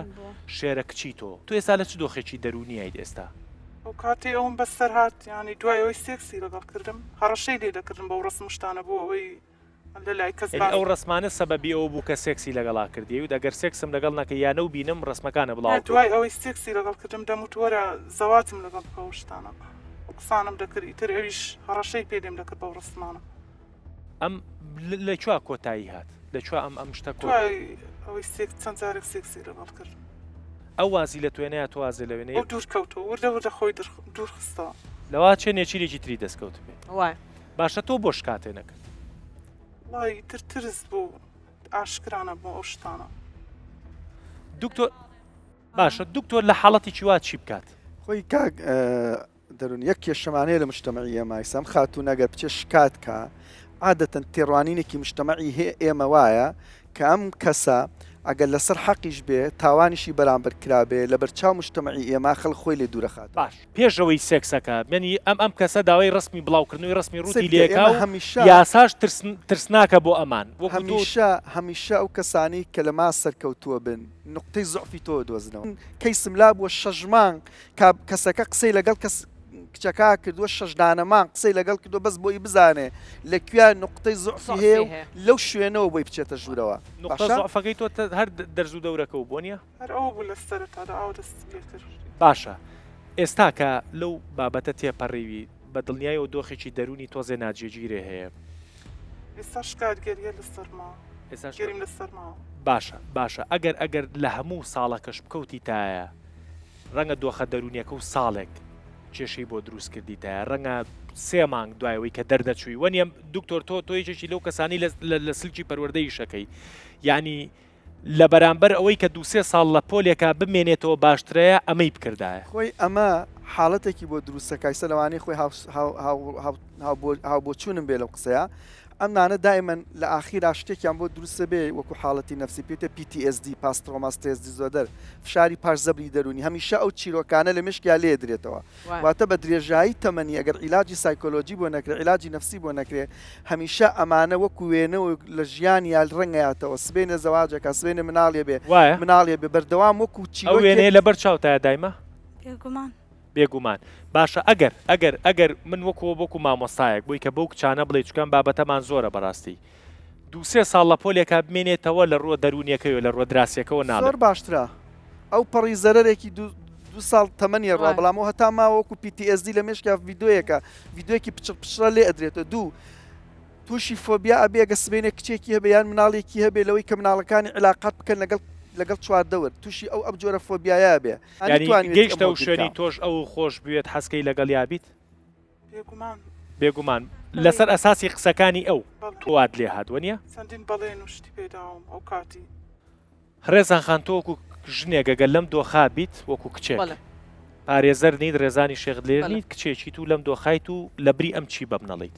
شێرە کچی تۆ تۆ ئێستا لە چ دۆخێکی دەروونیایت ئێستا؟ ئەو کاتەی ئەوم بەسەر هات یانی دوای ئەوەی سێکسی لەگەڵ کردم هەڕەشەی لێ دەکردم بەو ڕەسم و شتانە بۆ ئەوەی لە لای کەس یانی باس ئەو ڕەسمانە سەبەبی ئەوە بوو کە سێکسی لەگەڵا کردی ئەیوت ئەگەر سێکسم لەگەڵ نەکەی یا نەوبینم ڕەسمەکانە نا بڵاو دوای ئەوەی سێکسی لەگەڵ کردم دەموت وەرە زەواجم لەگەڵ بکە ئەو شتانە ئەو قسانەم دەکرد ئیتر ئەویش هەڕەشەی پێ لێم دەکرد بەو ڕەسمانە. ئەم لە کوێ کۆتایی هات؟ لە کوێ ئەم ئەم شتە کۆ. دوای ئەوەی سێکس چەند جارێک سێکسی لەگەڵ کردم. ئەو وازی لە تۆ نەیا تۆ وازێ لەوێ نەی. ئەو دوور کەوتەوە وردە وردە خۆی دوور خستەوە. لەوە چێ نێچیرێکی تری دەست کەوتبێ. وایە. باشە تۆ بۆ شکاتێ نەکرد؟ وەڵای ئیتر ترس بوو ئاشکرا نەبوو ئەو شتانە. دکتۆر باشە دکتۆر لە حاڵەتێکی وا چی بکات؟ خۆی کاک دەرون یەک کێشەمان هەیە لە مجتەمەعی ئێمە ئیستا ئەم خاتوونە گەر بچێ شکات کا عادەتەن تێڕوانینێکی مجتەمەعی هەیە ئێمە وایە کە ئەم کەسە ئەگەر لەسەر حەقیش بێ تاوانیشی بەرامبەر کرابێ لەبەرچاو مجتەمەعی ئێمە خەڵک خۆی لێ دوورەخاتەوە. باش پێش ئەوەی سێکسەکە یانی ئەم ئەم کەسە داوای ڕەسمی بڵاوکردنەوەی ڕەسمی ڕووتی سەیرکە لێکا ئێمە و هەمیشە یاساش ترس ترسناکە بۆ ئەمان وەکو تۆ هەمیشە هەمیشە ئەو کەسانەی کە لە ما سەرکەوتووە بن نوقتەی زوعفی تۆ ئەدۆزنەوە کەیسم لابووە شەش مانگ کا کەسەکە قسەی لەگەڵ کەس کچەکە کردووە شەش دانە مانگ قسەی لەگەڵ کردووە بەس بۆی بزانێ لە کوێ نوقتەی زوعفی هەیە و لەو شوێنەوە بۆی بچێتە ژوورەوە نوقتە باشە؟ زوعفەکەی تۆ هەر دەرز و دەورەکە و بۆ نیە؟ هەر ئەوە بوو لە سەرەتادا ئاوا دەستم پێ کرد. باشە ئێستا کە لەو بابەتە تێپەڕیوی بە دڵنیایەوە دۆخێکی دەروونی تۆزێ ناجێگیرێ هەیە. ئێستاش کارگەریە لەسەر ماوە. ئێستاش گەریم لەسەر ماوە. باشە باشە ئەگەر ئەگەر لە هەموو ساڵەکەش بکەوتیتایە ڕەنگە دۆخە دەروونیەکە و ساڵێک کێشەی بۆ دروست کردیتایە ڕەنگە سێ مانگ دوای ئەوەی کە دەردەچووی وەنیە دکتۆر تۆ تۆ یەکێکی لەو کەسانی لە سلکی پەروەردە ئیشەکەی یعنی لە بەرامبەر ئەوەی کە دوو سێ ساڵ لە پۆلێکا بمێنێتەوە باشترەیە ئەمەی بکردایە. خۆی ئەمە حاڵەتێکی بۆ دروستە کایسە لەوانەیە خۆی هاوبۆچوونم بێ لەو قسەیە ئەمانە دایمەن لە ئاخیرا شتێکیان بۆ دروست دەبێ وەکو حاڵەتی نەفسی پێوتە PTSD Past Trauma Stress Disorder فشاری پاش زەبری دەروونی هەمیشە ئەو چیرۆکانە لە مێشکیا لێ درێتەوە واتە بە درێژایی تەمەنی ئەگەر عیلاجی سایکۆلۆجی بۆ نەکرێ عیلاجی نەفسی بۆ نەکرێ هەمیشە ئەمانە وەکو وێنە و لە ژیانیا ڕەنگەیاتەوە سبەینێ زەواجەکە سبەینێ مناڵێ بێ وایە مناڵێ بێ بەردەوام وەکو ئەو چیرۆکێک وێنەیە لەبەر چاوتایە دایمە؟ بێگومان. بێگومان. باشە ئەگەر ئەگەر ئەگەر من وەکو وەکو مامۆستایەک بۆی کە بەو کچانە بڵێی چونکە ئەم بابەتەمان زۆرە بەڕاستی دوو سێ ساڵ لە پۆلێکا بمێنێتەوە لە ڕووە دەروونیەکەیەوە لە ڕووە دراسیەکەوە زۆر ناڵێم. باشترە ئەو پەڕی زەرەرێکی دوو دوو ساڵ تەمەنی ڕا وایە. بەڵام ئەو هەتا ماوە وەکو PTSD لە مێشکیا ڤیدۆیەکە ڤیدۆیەکی پچڕ پچڕە لێ ئەدرێتەوە دوو تووشی فۆبیا ئەبێ گە سبەینێ کچێکی هەبێ یان مناڵێکی هەبێ لەوەی کە مناڵەکانی عیلاقات بکەن لەگەڵ لەگەڵ چواردەور تووشی ئەو ئەم جۆرە فۆبیایە ئەبێ یانی توانیوێتی ئەم گەیشتە ئەو هۆگرکە. شوێنەی تۆش ئەو خۆش بوێت حەزکەی لەگەڵیا بیت؟ بێگومان. بێگومان لەسەر ئەساسی قسەکانی ئەو بەڵێ. تۆ وات لێ هات وەنیە؟ چەندین بەڵێن و شتی پێ داوم ئەو کاتی. ڕێزان خان تۆ وەکو ژنێک ئەگەر لەم دۆخا بیت وەکو کچێک بەڵێ. پارێزەر نیت ڕێزانی شێخ دلێر بەڵێ. نیت کچێکیت و لەم دۆخایت و لەبری ئەم چی بەم نەڵێیت؟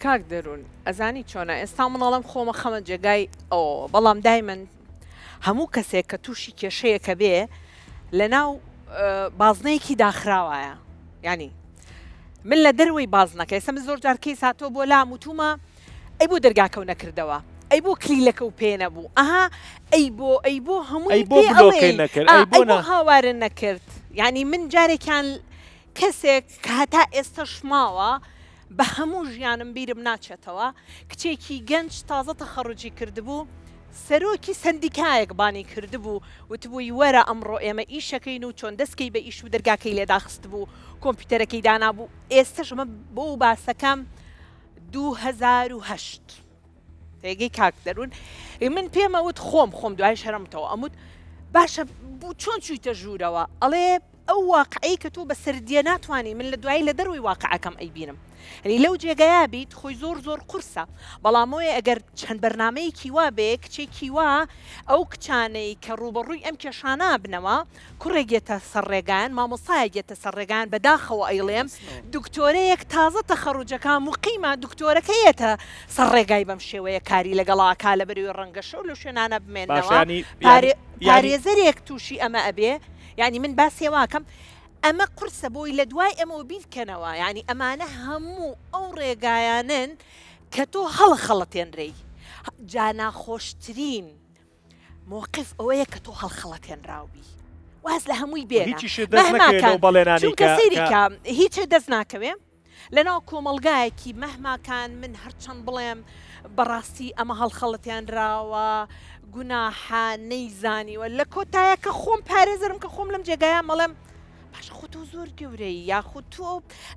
کاک دەروون ئەزانی چۆنە ئێستا من ئەڵێم خۆمە خەمە جێگای ئەوەوە بەڵام دایمەن هەموو کەسێک کە تووشی کێشەیەکە بێ لەناو بازنەیەکی داخراوایە یانی من لە دەرەوەی بازنەکە ئێستا من زۆر جار کەیس هاتووە بۆ لام وتومە ئەی بۆ دەرگاکەو نەکردەوە ئەی بۆ کلیلەکە و پێ نەبوو ئەها ئەی بۆ ئەی بۆ هەمووی ئەی بۆ پێ بلۆکەی ئەڵێی نەکرد ئا ئەی بۆ ئەی بۆ نا هاوارن نەکرد یانی من جارێکیان کەسێک کە هەتا ئێستەش ماوە بە هەموو ژیانم بیرم ناچێتەوە کچێکی گەنج تازە تەخەڕوجی کردبوو سەرۆکی سەندیکایەک بانی کردبوو وتبووی وەرە ئەمڕۆ ئێمە ئیشەکەین و چۆن دەستکەی بە ئیش و دەرگاکەی لێ داخستبوو کۆمپیوتەرەکەی دانابوو ئێستەش ئەمە بۆ باسەکەم 2008 تێگەی کاک دەروون من پێمە وت خۆم خۆم دوای شەرمتەوە ئەموت باشە بوو چۆن چوویتە ژوورەوە ئەڵێ. ئەو واقعەی کە تۆ بەسەر دیە ناتوانی من لە دوایی لە دەرەوەی واقعەکەم ئەیبینم یعنی لەو جێگەیا بیت خۆی زۆر زۆر قورسە بەڵام ئەوەیە ئەگەر چەند بەرنامەیەکی وا بێ کچێکی وا ئەو کچانەی کە ڕووبەڕووی ئەم کێشانە بنەوە کوڕێک یەتە سەر ڕێگایان مامۆستایەک یەتە سەر ڕێگایان بەداخەوە ئەیڵێم دکتۆرەیەک تازە تەخەڕوجەکە موقیمە دکتۆرەکە یەتە سەر ڕێگای بەم شێوەیە کاری لەگەڵا ئەکا لەبەرەوەی ڕەنگە شەو لەو شوێنانە باشە بمێننەوە یانی یانی یانی پارێزەرێک تووشی ئەمە ئەبێ یانی من باسی واکەم ئەمە قورسە بۆی لە دوای ئەمەوە بیرکەنەوە یانی ئەمانە هەموو ئەو ڕێگایانن کە تۆ هەڵەخەڵەتێنرێی جا ناخۆشترین مۆقف ئەوەیە کە تۆ هەڵخەڵەتێنراو بی واز لە هەمووی بێنە هیچیشت دەست مهما نەکەوێ کان لەو بەڵێنانەی چونکە کە سەیری کە کە هیچت دەست ناکەوێ لەناو کۆمەڵگایەکی مهما کان من هەرچەند بڵێم بەڕاستی ئەمە هەڵخەڵەتێنراوە گوناحە نەیزانیوە لە کۆتایە کە خۆم پارێزەرم کە خۆم لەم جێگایە مەڵێم باشە خۆ تۆ زۆر گەورەی یاخود تۆ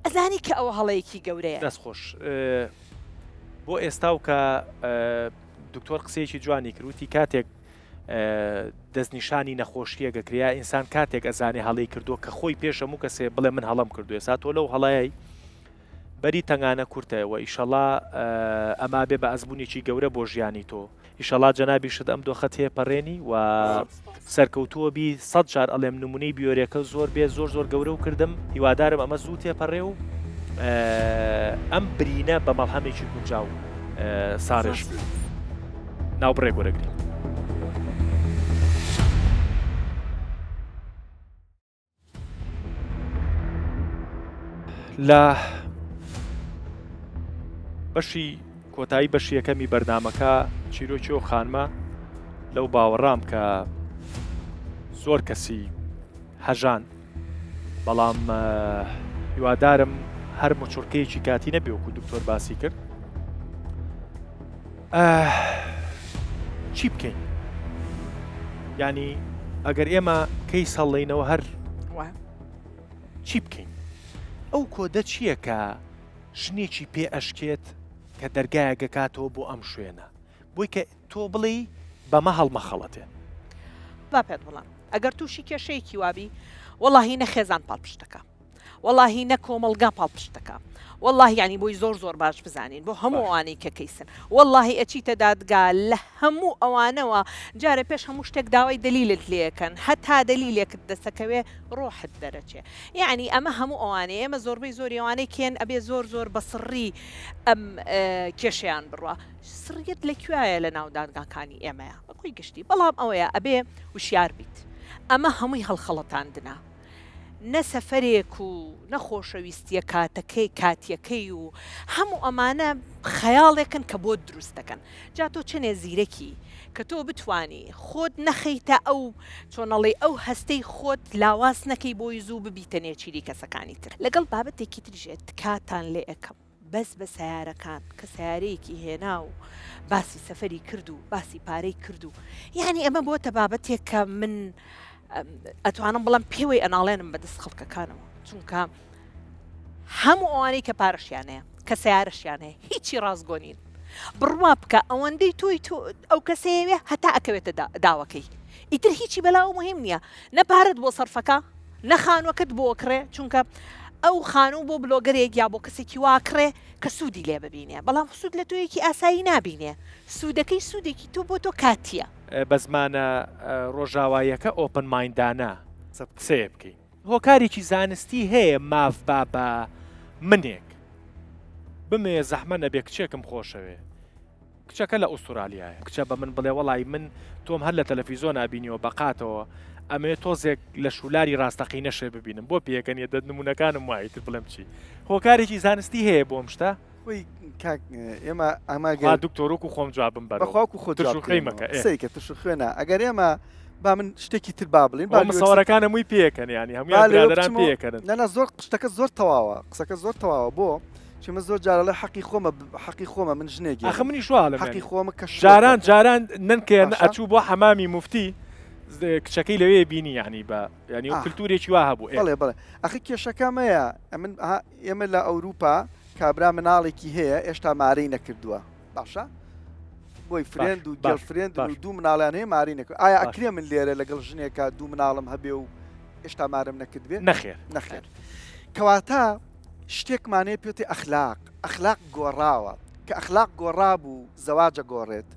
ئەزانی کە ئەوە هەڵەیەکی گەورەیە. دەست خۆش بۆ ئێستا و کە دکتۆر قسەیەکی جوانی کرد وتی کاتێک دەستنیشانی نەخۆشیەک ئەکرێ یا ئینسان کاتێک ئەزانێ هەڵەی کردووە کە خۆی پێش هەموو کەسێ بڵێ من هەڵەم کردو ئێستا تۆ لەو هەڵەیەی بەری تەنگانە کورتە و ئیشەڵا ئەما بێ بە ئەزمونێکی گەورە بۆ ژیانی تۆ ئیشەڵا جەنابیشت ئەم دۆخە تێپەڕێنی و سەرکەوتووە بی سەد جار ئەڵێم نمونەی بیۆرێکە زۆر بێ زۆر زۆر گەورە و کردم هیوادارم ئەمە زوو تێپەڕێ و ئەم برینە بە مەڵهەمێکی گونجاو ساڕێژ بێ. ناوبڕێک وەرەگرین. لە بەشی کۆتایی بەشی یەکەمی بەرنامەکە چیرۆکی ئەو خانمە لەو باوەڕام کە زۆر کەسی هەژان بەڵام هیوادارم هەر مچڕکەیەکی کاتی نەبێ وەکو دکتۆر باسی کرد چی بکەین ینی ئەگەر ئێمە کەی سەڵینەوە هەر چی بکەین ئەو کۆدە چییە کە ژنێکی پێ ئەشکێت کە دەرگایەگەکاتەوە بۆ ئەم شوێنە بۆی کە تۆ بڵێی بەمە هەڵمەخەڵەتێن. با پێت بڵێم ئەگەر تووشی کێشەیەکی وابی وەڵاهی نە خێزان پاڵپشتەکە وەڵاهی نە کۆمەڵگا پاڵپشتەکە وەڵاهی یانی بۆی زۆر زۆر باش بزانین بۆ هەموو ئەوانەی کە کەیسن وەڵاهی ئەچیتە دادگا لە هەموو ئەوانەوە جارێ پێش هەموو شتێک داوای دەلیلت لێکەن هەتا دەلیلێکت دەسەکەوێ ڕۆحت دەرەچێ یعنی ئەمە هەموو ئەوانەیە ئێمە زۆربەی زۆری ئەوانەی کێن ئەبێ زۆر زۆر بە سڕی ئەم کێشەیان بڕوا سڕیەت لە کوێیە لە ناو دادگاکانی ئێمەیە بە کۆی گشتی بەڵام ئەوەیە ئەبێ وشیار بیت ئەمە هەمووی هەڵخەڵەتاندنە نە سەفەرێک و نە خۆشەویستیە کاتەکەی کاتیەکەی و هەموو ئەمانە خەیاڵێکن کە بۆت دروست دەکەن جا تۆ چەنێ زیرەکی کە تۆ بتوانی خۆت نەخەیتە ئەو چۆنەڵی ئەو هەستەی خۆت لاواز نەکەی بۆی زوو ببیتە نێچیری کەسەکانی تر لەگەڵ بابەتێکی تریش تکاتان لێ ئەکەم بەس بە سەیارەکان کە سەیارەیەکی هێنا و باسی سەفەری کرد و باسی پارەی کرد و یعنی ئەمە بۆتە بابەتێک کە من ئەتوانم بڵم پێوەی ئەناڵێنم بەدەست خەڵکەکانەوە چونکە هەموو ئەوانەی کە پارەشیان هەیە کە سیارەشیان هەیە هیچی ڕاستگۆنین بڕوا بکە ئەوەندەی تۆی تۆ ئەو کەسەیەوێ هەتا ئەکەوێتە داوەکەی ئیتر هیچی بەلاوە مهم نییە نە پارەت بۆ سەرفەکە نە خانوەکەت بۆ ئەکڕێ چونکە ئەو خانوو بۆ بلۆگەرێک یا بۆ کەسێکی وا ئەکڕێ کە سوودی لێ ببینێ بەڵام سوود لە تۆیەکی ئاسایی نابینێ سوودەکەی سوودێکی تۆ بۆ تۆ کاتیە. بە زمانە ڕۆژاواییەکە open mind انە قسەیە بکەین. هۆکارێکی زانستی هەیە ماف با بە منێک بمەوێ زەحمە نەبێ کچێکم خۆشەوێ کچەکە لە ئوستورالیایە. کچە بە من بڵێ وەڵای من تۆم هەر لە تەلەفیزۆنا بینیوە بە قاتەوە ئەمەوێ تۆزێک لە شولاری ڕاستەقینەشێ ببینم بۆ پێکەنیە دە نمونەکانم وایە ئیتر بڵێم چی هۆکارێکی زانستی هەیە بۆ ئەم شتە؟ خۆی کاک ئێمە ئەمە خوا دکتۆر وەکو خۆم جوابم بەرەوە بەخوا وەکو خۆت ترش و خوێی مەکە ئێ قسەی کە ترش و خوێ نا ئەگەر ئێمە با من شتێکی تر با بڵێین با مسەوەرەکان هەمووی پێکەن یانی هەموویان برادەران پێکەنن نا نا زۆر شتەکە زۆر تەواوە قسەکە زۆر تەواوە بۆ چونکە زۆر جار ئەڵێ حەقی خۆمە حەقی خۆمە من ژنێک ئاخە منیش وا ئەڵێم حەقی خۆمە کە شوێ جاران بکەم. جاران نەنکێ باشە. ئەچوو بۆ حەمامی موفتی کچەکەی لەوێ بینی یانی بە یانی ئاه. کلتورێکی وا هەبوو ئێ. بەڵێ بەڵێ ئەخی کێشەکە ئەمەیە ئەمن ئەها ئێمە لە ئەوروپا کابرا مناڵێکی هەیە ئێشتا مارەی نەکردووە باشە بۆی باش friend و باش girlfriend باش و دوو مناڵیان هەیە مارەی نەکرد ئایا باش. ئەکرێ من لێرە لەگەڵ ژنێکا دوو مناڵم هەبێ و. هێشتا مارم نەکردبێ؟ نەخێر. نەخێر. کەواتە شتێکمان هەیە پێوتێ ئەخلاق، ئەخلاق گۆڕاوە، کە ئەخلاق گۆڕابوو زەواج ئەگۆڕێت،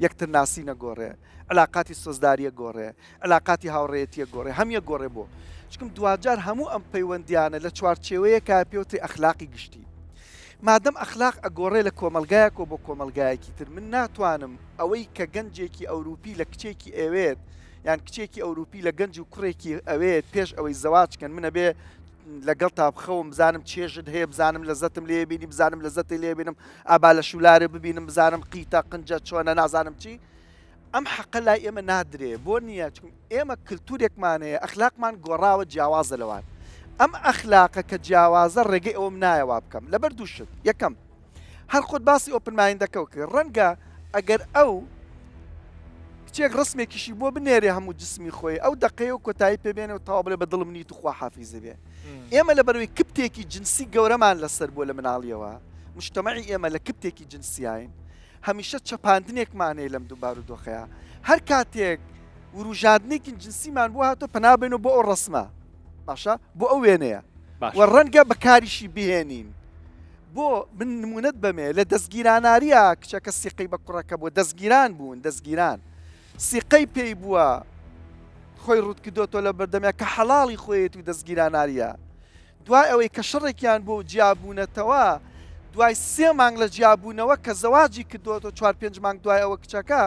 یەکتر ناسین ئەگۆڕێ، علاقاتی سۆزداری ئەگۆڕێ، علاقاتی هاوڕێیەتی ئەگۆڕێ، هەمووی ئەگۆڕێ بۆ؟ چونکم دواجار هەموو ئەم پەیوەندیانە لە چوارچێوەیەکا پێوترێ ئەخلاقی گشتی. مادەم ئەخلاق ئەگۆڕێ لە کۆمەڵگایەکەوە بۆ کۆمەڵگایەکی تر، من ناتوانم ئەوەی کە گەنجێکی ئەوروپی لە کچێکی ئەوێت یان کچێکی ئەوروپی لە گەنج و کوڕێکی ئەوێت پێش ئەوەی زەواج کەن من ئەبێ لەگەڵ تا بخەوم بزانم چێژت هەیە بزانم لەزەتم لێ بینی بزانم لەزەتی لێ بینم ئابا لە شولارێ ببینم بزانم قیتە قنجە چۆنە نازانم چی ئەم حەقە لای ئێمە نادرێ بۆ نییە چون ئێمە کللتورێکمان هەیە ئەخلاقمان گۆڕاوە جیاوازە لەوان ئەم ئەخلاقە کە جیاوازە ڕێگەی ئەوم نایەوا بکەم لەبەر دوو شت یەکەم هەر خۆت باسی open mind ەکەو کرد ڕەنگە ئەگەر ئەو کچێک ڕسمێکیشی بۆ بنێرێ هەموو جسمی خۆی ئەو دەقەیە و کۆتایی پێبێنێ و تەواو بڵێ بە دڵم نیت و خوا حافیزە بێ ئێمە لە بەرەوەی کپتێکی جنسی گەورەمان لەسەر بووە لە مناڵیەوە مجتەمەعی ئێمە لە کپتێکی جنسیاین هەمیشە چەپاندنێکمان هەیە لەم دوو بارودۆخەیە هەر کاتێک وروژاندنێکی جنسیمان بۆ هاتۆ پەنا بێنەوە بۆ ئەو ڕسمە باشە بۆ ئەو وێنەیە و ڕەنگە بەکاریشی بهێنین بۆ من نمونەت بەمێ لە دەستگیراناریا کچەکە سیقەی بە کوڕەکە بووە دەستگیران بوون دەستگیران سیقەی پێی بووە خۆی ڕوت کردۆتەوە لە بەردەمیا کە حەڵاڵی خۆیەتی و دەستگیراناریە دوای ئەوەی کە شەڕێکیان بۆ جیابوونەتەوە دوای سێ مانگ لە جیابوونەوە کە زەواجی کردۆتەوە چوار پێنج مانگ دوای ئەوە کچەکە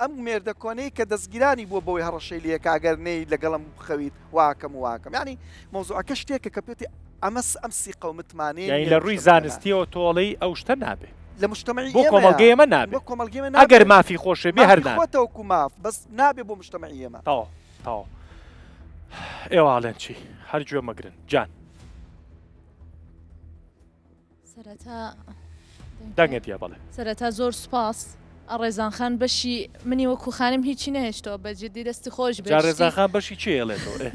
ئەم مێردە کۆنەی کە دەستگیرانی بووە بەوەی هەڕەشەی لێکا ئەگەر نەی لەگەڵم بخەویت واکەم و واکەم یانی مەوزوعەکە شتێکە کە پێتی ئەمە ئەم سیقە و متمانەیە یانی نیە لە لە ڕووی مجتەمەعی ئێمە. زانستیەوە تۆڵەی ئەو شتە نابێ. لە مجتەمەعی بۆ ئێمەیا. کۆمەڵگەی ئێمە نابێ. بۆ کۆمەڵگەی ئێمە ئەگەر نابێ. مافی خۆشێ بێ هەر مافی نابێ. خۆتە وەکوو ماف بەس نابێ بۆ مجتەمەعی ئێمە. تەواو تەواو. ئێوە ئەڵێن چی؟ هەر گوێ مەگرن جان. سەرەتا دەنگت یە بەڵێ. سەرەتا زۆر سوپاس ڕێزان خان بەشی منی وەکو خانم هیچی نەهێشتەوە بە جدی دەستی خۆش بێت جا ڕێزان خان بەشی چێ ئێڵێتەوە ئێ.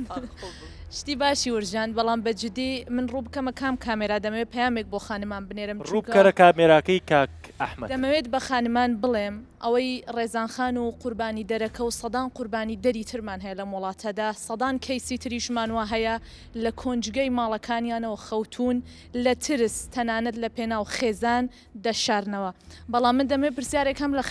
شتی باشی ورژاند بەڵام بە جدی من ڕوو بکەمە کام کامێرا دەمەوێت پەیامێک بۆ خانمان بنێرم ڕوو چونکە بکەرە کامێراکەی کاک ئەحمەد. دەمەوێت بە خانمان بڵێم ئەوەی ڕێزان خان و قوربانی دەرەکە و سەدان قوربانی دەری ترمان هەیە لەم وڵاتەدا سەدان کەیسی تریشمان وا هەیە لە کۆنجگەی ماڵەکانیانەوە خەوتوون لە ترس تەنانەت لە پێناو خێزان دەشارنەوە. بەڵام من دەمەوێت پرسیارێک هەم لە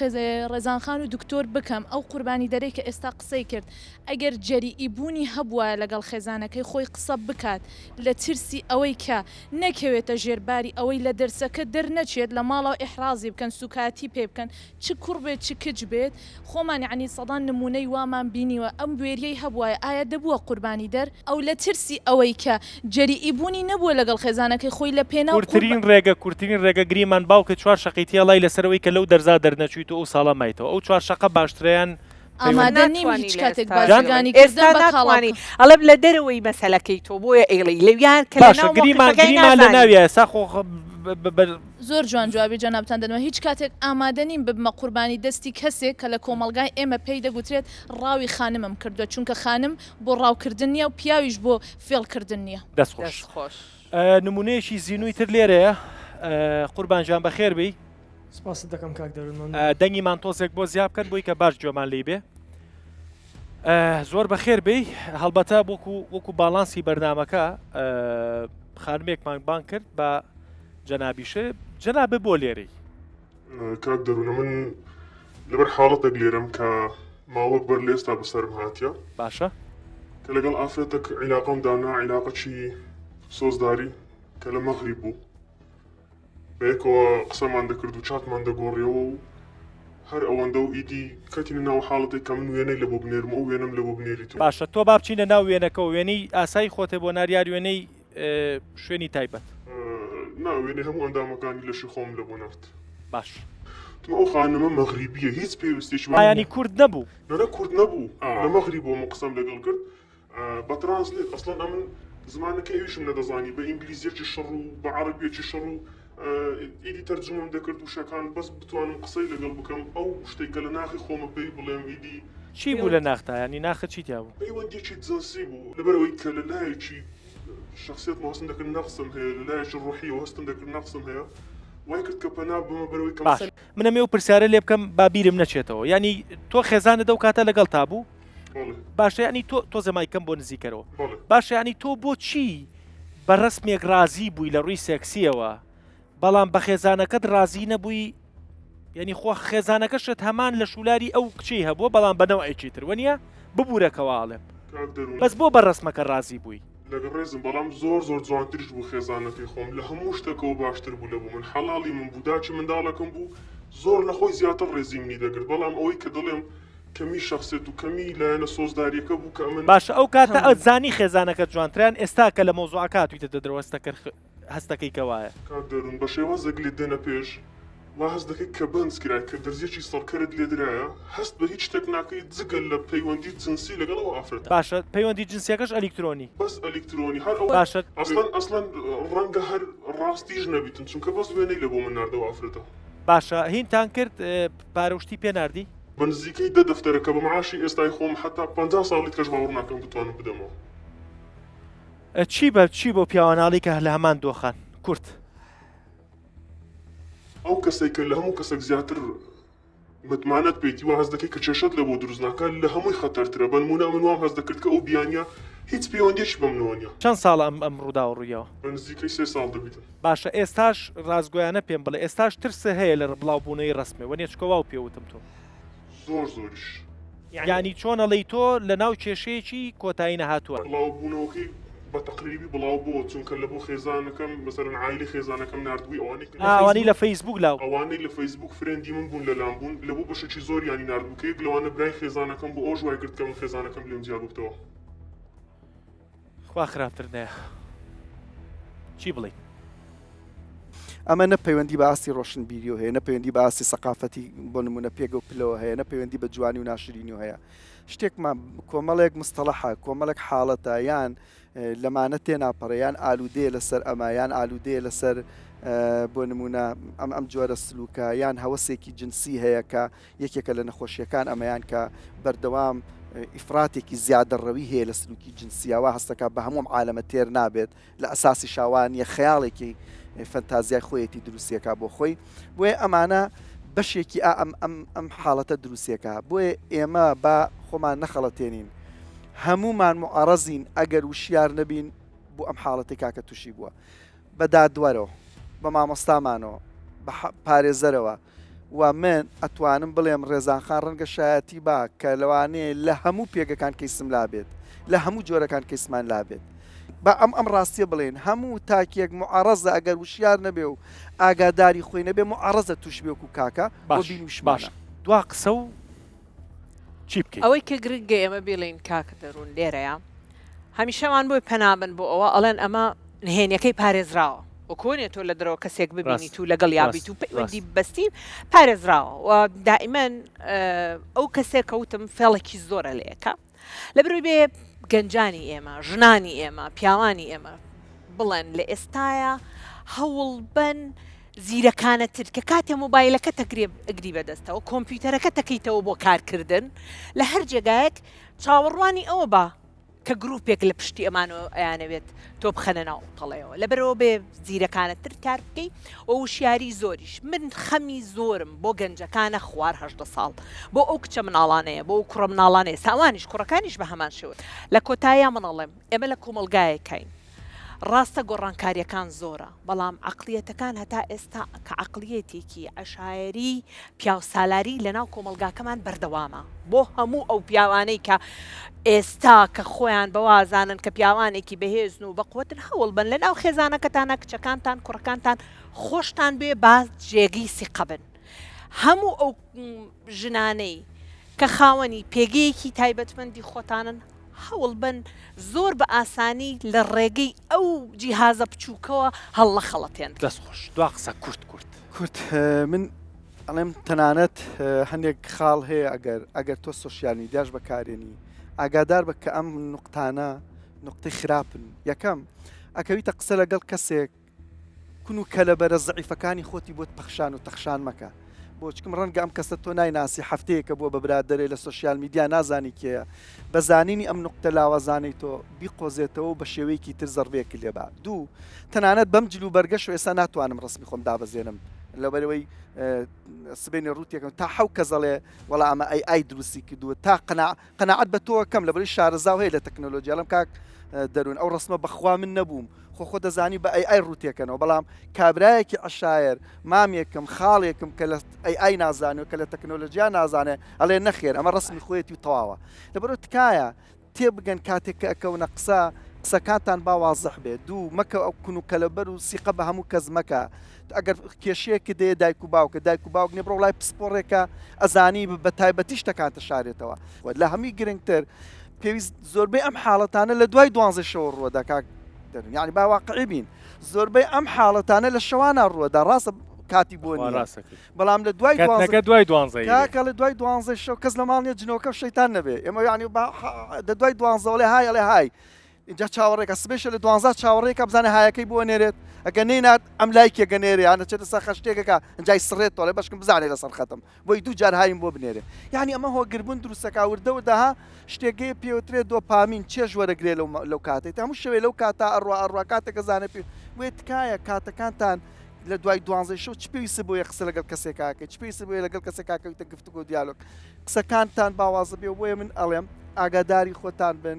ڕێزان خان و دکتۆر بکەم، ئەو قوربانیدەرەی کە ئێستا قسەی کرد، ئەگەر جەریئی بوونی هەبوایە لەگەڵ خێزانەکەی خۆی قسە بکات لە ترسی ئەوەی کە نەکەوێتە ژێر باری ئەوەی لە دەرسەکە دەرنەچێت لە ماڵەوە ئیحرازی بکەن سوکایەتی پێ بکەن چ کوڕ بێت چ کچ بێت خۆمان یەعنی سەدان نموونەی وامان بینیوە ئەم بوێریەی هەبوایە ئایا دەبووە قوربانی دەر؟ ئەو لە ترسی ئەوەی کە جەریئی بوونی نەبووە لەگەڵ خێزانەکەی خۆی لە پێناو قوربا. کورترین ڕێگە کورترین ڕێگە گریمان باوکت چوار شەقەی تێڵای لەسەر ئەوەی کە لەو دەرزا دەرنەچوویت و ئەو ساڵە مایتەوە ئەو چوار شەقە باشترەیان پەیوەند. ئامادە نیم ناتوانی هیچ لە کاتێک ئێستا بازرگانی جان کردن ئێستا بە کاڵا ناتوانی بکەم. ئەڵێم لە دەرەوەی مەسەلەکەی تۆ بۆیە ئەیڵێی لەویان کە لە باشە ناو گریمان مەوقیفەکەی گریمان لە نازانی. ناویە ئێستا خۆ بە. زۆر جوان جوابی جەنابتان دەدەمەوە، هیچ کاتێک ئامادە نیم ببمە قوربانی دەستی کەسێک کە لە کۆمەڵگای ئێمە پێی دەگوترێت ڕاوی خانمم کردووە، چونکە خانم بۆ ڕاوکردن نییە و پیاویش بۆ فێڵکردن نییە. دەست خۆش. دەست خۆش. نمونەیەکی زینوی تر لێرەیە قوربان گیان بەخێر بێی. سپاست دەکەم کاک دەرون مەمنونم. دەنگیمان تۆزێک بۆ زیا بکەن بۆی کە باش گوێمان لێی بێ. زۆر بەخێر بێی هەڵبەتە وەکو وەکو باڵانسی بەرنامەکە خانمێکمان بانگ کرد بە جەنابیشێ جەنابێ بۆ لێرەی؟ کاک دەروونە من لەبەر حاڵەتێک لێرەم کە ماوەک بەر لە ئێستا بەسەرم هاتیە باشە کە لەگەڵ ئافرەتێک عیلاقەم دانا عیلاقەکی سۆزداری کە لە مەغریب بوو بەیەکەوە قسەمان دەکرد و چاتمان دەگۆڕیەوە و هەر ئەوەندە و ئیدی کەتینە ناو حاڵەتێک کە من وێنەی لە بۆ بنێرم و ئەو وێنەم لە بۆ بنێریت و. باشە تۆ با بچینە ناو وێنەکەوە وێنەی ئاسایی خۆتێ بۆ نار یار وێنەی شوێنی تایبەت؟ نا وێنەی هەموو ئەندامەکانی لەشی خۆم لە بۆ نارد. باش. وتم ئەو خانمە مەغریبیە هیچ پێویستێکی بە ئا یانی کورد نەبوو؟ نا نا کورد نەبوو لە مەغریبەوە من قسەم لەگەڵ کرد بە translate ئەسڵەن ئەمن زمانەکەی ئەویشم نەدەزانی بە ئینگلیزیەکی شڕ و بە عەڕەبیەکی شڕ و ئیدی تەرجومەم دەکرد وشەکان بەس بتوانم قسەی لەگەڵ بکەم ئەو شتەی کە لە ناخی خۆمە پێی بڵێم ئیدی چی بوو لە ناختا یانی ناخت چی تیا بوو؟ پەیوەندیەکی جنسی بوو لەبەرئەوەی کە لە لایەکی شەخسیەتمەوە هەستم دەکرد نەقسم هەیە لە لایەکی ڕۆحیەوە هەستم دەکرد نەقسم هەیە وای کرد کە پەنا ببەمە بەرەوەی کە باش من ئەمەوێ ئەو پرسیارە لێ بکەم با بیرم نەچێتەوە یانی تۆ خێزانت ئەو کاتە لەگەڵتا بوو؟ باشە یانی تۆ تۆزێ مایکەم بۆ نزیکەرەوە باشە یانی تۆ بۆچی بە ڕەسمێک ڕازی بووی لە ڕووی سێکسیەوە بەڵام بە خێزانەکەت ڕازی نەبووی یعنی خۆ خێزانەکەشت هەمان لە شولاری ئەو کچەی هەبووە بەڵام بە نەوعێکی تر وەنیە ببوورە کەوا ئەڵێم بەس بۆ بە ڕەسمەکە ڕازی بووی؟ لەگەڵ ڕێزم بەڵام زۆر زۆر جوانتریش بوو خێزانەکەی خۆم لە هەموو شتەکەوە باشتر بوو لە بۆ من حەڵاڵی من بوو داکی منداڵەکەم بوو زۆر لە خۆی زیاتر ڕێزی منی دەگرت بەڵام ئەوەی کە دەڵێم کەمی شەخسێت و کەمی لایەنە سۆزداریەکە بوو کە ئەمن باشە ئەو کاتە ئەت زانی خێزانەکەت جوانترە یان ئێستا کە لە مەوزوعەکە هاتوویتە دەرەوە هەستەکەر هەستەکەی کە وایە؟ کاک دەروون بە شێوازێک لێت دێنە پێش وا هەست دەکەی کە بەنج کرای کە دەرزیەکی سڕکەرت لێ درایە هەست بە هیچ شتێک ناکەی جگە لە پەیوەندی جنسی لەگەڵ ئەو ئافرەتە. باشە پەیوەندی جنسیەکەش ئەلیکترۆنی؟ بەس ئەلیکترۆنی هەر ئەو باشە. ئەسڵەن ئەسڵەن ڕەنگە هەر ڕاستیش نەبیتن چونکە بەس وێنەی لە بۆ من ناردەوە ئافرەتە. باشە هینتان کرد پارە و شتی پێ ناردی؟ بە نزیکەی دە دەفتەرە کە بە معاشی ئێستای خۆم حەتا 50 ساڵی تکەش باوەڕ ناکەم بتوانم بدەمەوە. چی بە چی بۆ پیاواناڵی کە لە هەمان دۆخان؟ کورت. ئەو کەسەی کە لە هەموو کەسێک زیاتر متمانەت پێیتی وا هەست دەکەی کە کێشەت لە بۆ دروست ناکات لە هەمووی خەتەرترە بە نموونە من وام هەست دەکرد کە ئەو بیانیە هیچ پەیوەندیەکی بە منەوە نیە. چەند ساڵە ئەم ئەم ڕووداوە ڕوویاوە؟ بە نزیکەی سێ ساڵ دەبیتن. باشە ئێستاش ڕاستگۆیانە پێم بڵێ ئێستاش ترست هەیە لە بڵاو بوونەوەی ڕەسمێ وەنیە چونکە واو پێ وتم تۆ. زۆر زۆریش. یانی چۆن ئەڵێی تۆ لە ناو کێشەیەکی کۆتایی نەهاتووە. بڵاو بوونەوەکەی بە تەقریبی بڵاو بۆوە چونکە لە بۆ خێزانەکەم مەسەلەن عایلەی خێزانەکەم ناردبووی ئەوانەی کە لە ئا ئەوانەی لە فەیسبووک لاو. ئەوانەی لە فەیسبووک friend ی من بوون لەلام بوون لە بۆ بەشێکی زۆریانی ناردبوو کە یەک لەوانە برای خێزانەکەم بوو ئەوەش وای کرد کە من خێزانەکەم لێم جیا ببتەوە. خوا خراپتر نەیە چی بڵێین. ئەمە نە پەیوەندی بە ئاستی ڕۆشنبیریەوە هەیە، نە پەیوەندی بە ئاستی سەقافەتی بۆ نمونە پێگە و پلەوە هەیە، نە پەیوەندی بە جوانی و ناشرینیەوە هەیە. شتێکمان کۆمەڵێک مستەڵەحە، کۆمەڵێک حاڵەتە یان لەمانە تێناپەڕێ یان ئالوودەیە لەسەر ئەمە یان ئالوودەیە لەسەر بۆ نمونە ئەم ئەم جۆرە سلوکە یان هەوەسێکی جنسی هەیە کە یەکێکە لە نەخۆشیەکان ئەمەیان کە بەردەوام ئیفراتێکی زیادەڕەوی هەیە لە سلوکی جنسیە وا هەستەکە بە هەموو عالەمە تێر نابێت لە ئەساسیشا وا نییە خەیاڵێکی فەنتازیای خۆیەتی دروستیەکە بۆ خۆی بۆیە ئەمانە بەشێکی ئا ئەم ئەم ئەم حاڵەتە دروستیەکە بۆیە ئێمە با خۆمان نەخەڵەتێنین هەمومان معڕەزین ئەگەر وشیار نەبین بۆ ئەم حاڵەتی کاکە تووشی بووە بە دادوەرەوە بە مامۆستامانەوە بە پارێزەرەوە و من ئەتوانم بڵێم ڕێزان خان ڕەنگە شایەتی با کە لەوانەیە لە هەموو پێگەکان کەیسم لابێت لە هەموو جۆرەکان کەیسمان لابێت با ئەم ئەم ڕاستیە بڵێن هەموو تاکێک معڕەزە ئەگەر وشیار نەبێ و ئاگاداری خۆی نەبێ معڕەزە توش بێ وەکو کاکە بۆ باش بینوشمانە. باش دوا قسە و چی بکەین؟ ئەوەی کە گرنگە ئێمە بیڵێین کاک دەروون لێرەیە هەمیشەمان بۆی پەنا بن بۆ ئەوە ئەڵێن ئەمە نهێنیەکەی پارێزراوە وەکۆ نیە تۆ لە دەرەوە کەسێک ببینیت و لەگەڵ یا بیت و پەیوەندی بەستی پارێزراوە و دائیمەن ئەو کەسێک کەوتم فێڵێکی زۆرە لەیەکە لە بروی بێ گەنجانی ئێمە ژنانی ئێمە پیاوانی ئێمە بڵێن لە ئێستاە هەوڵ بن زیرەکانەتر کە کاتێ مۆبایلەکە تەگرێ ئەگری بەدەستەوە کۆمپیوتەرەکە تەکەیتەوە بۆ کارکردن لە هەر جێگایەک چاوەڕوانی ئەوە بە کە گروپێک لە پشتی ئەمانەوە ئەیانەوێت تۆ بخەنە ناو ئەو تەڵەیەوە لەبەرئەوە بێ زیرەکانەتر کار بکەی و وشیاری زۆریش من خەمی زۆرم بۆ گەنجەکانە خوار 18 ساڵ بۆ ئەو کچە مناڵانەیە بۆ ئەو کوڕە مناڵانەیە ساوانیش کوڕەکانیش بە هەمان شێوە لە کۆتاییا من ئەڵێم ئێمە لە کۆمەڵگایەکاین ڕاستە گۆڕانکاریەکان زۆرە بەڵام عەقڵیەتەکان هەتا ئێستا کە عەقڵیەتێکی عەشایەری پیاوسالاری لەناو کۆمەڵگاکەمان بەردەوامە بۆ هەموو ئەو پیاوانەی کە ئێستا کە خۆیان بەوە ئەزانن کە پیاوانێکی بەهێزن و بەقوەتن هەوڵبەن لەناو خێزانەکەتانا کچەکانتان کوڕەکانتان خۆشتان بوێ با جێگەی سیقە بن هەموو ئەو ژنانەی کە خاوەنی پێگەیەکی تایبەتمەندی خۆتانن هەوڵبەن زۆر بە ئاسانی لە ڕێگەی ئەو جیهازە بچووکەوە هەڵنەخەڵەتێنرێن. دەست خۆش دوا قسە کورت کورت. کورت من ئەڵێم تەنانەت هەندێک خاڵ هەیە ئەگەر ئەگەر تۆ سۆشیال میدیاش بەکارێنی ئاگادار بە کە ئەم نوقتانە نوقتەی خراپن یەکەم ئەکەویتە قسە لەگەڵ کەسێک کون و کەلەبەرە زەعیفەکانی خۆتی بۆت پەخشان و تەخشان مەکە بۆ چکم ڕەنگە ئەم کەسە تۆ نایناسی هەفتەیەکە بووە بە برادەرێ لە سۆشیال میدیا نازانی کێیە بە زانینی ئەم نوقتە لاوازانەی تۆ بیقۆزێتەوە و بە شێوەیەکی تر زەڕبەیەکت لێ با دوو تەنانەت بەم جل و بەرگەش و ئێستا ناتوانم ڕەسمی خۆم دابەزێنم. لەبەرەوەی سبەینێ ڕووتێکم تا حەو کەس ئەڵێ وەڵا ئەمە AI دروستی کردووە تا قەنا قەناعەت بە تۆ کەم لەبەری شارەزاو هەیە لە تەکنەلۆژیا لەم کاک دەروون ئەو ڕسمە بەخوا من نەبووم خۆ خۆ دەزانی بە AI ڕووتێکەنەوە بەڵام کابرایەکی عشایەر مامێکم خاڵێکم کە لە AI نازانێ و کە لە تەکنەلۆژیا نازانێ ئەڵێ نەخێر ئەمە ڕسمی خۆیەتی و تەواوە لەبەرەوە تکایە تێبگەن کاتێک کە ئەکەونە قسە قسەکانتان با وازح بێ دوو مەکە ئەو کون و کەلەبەر و سیقە بە هەموو کەس مەکە ئەگەر کێشەیەکت دەیە دایک و باوکە دایک و باوک نیە بڕۆ لای پسپۆڕێکە ئەزانی بە تایبەتی شتەکان تەشارێتەوە و لە هەمووی گرنگتر پێویست زۆربەی ئەم حاڵەتانە لە دوای دوانزەی شەوە ڕووەدا کاک دەرون یعنی با واقعی بین زۆربەی ئەم حاڵەتانە لە شەوانە ڕووەدا ڕاستە کاتی بۆ نیە بەڵام لە دوای دوانزەکە دوای دوانزەی کاکە لە دوای دوانزەی شەو کەس لە ماڵ نیە جنۆکە و شەیتان نەبێ ئێمە یعنی لە دوای دوانزەوەڵێ های ئەڵێ های اینجا چاوەڕێکە سبێشە لە دوانزا چاوەڕێکە بزانە هایەکەی بۆ نێرێت ئەگە نەینات ئەم لایکێکە نێرێ یان دەچێتە سەر خەشتێکەکە ئینجای سڕێت تۆڵێ بەشکم بزانێ لەسەر خەتم بۆی دوو جار هایم بۆ بنێرێ یعنی ئەمە هۆگربوون دروستەکە وردە وردە شتێکەیە پێوترێ دۆپامین چێژ وەرەگرێ لەو لەو کاتێک هەموو شەوێ لەو کاتا ئەڕوا ئەڕوا کاتێکە زانێ پێ بۆیە تکایە کاتەکانتان لە دوای دوانزەی شەو چ پێویستە بۆیە قسە لەگەڵ کەسێکا کەی چ پێویستە بۆیە لەگەڵ کەسێکا کەویتە گفتوگۆ دیالۆگ قسەکانتان با وازە بێ و بۆیە من ئەڵێم ئاگاداری خۆتان بن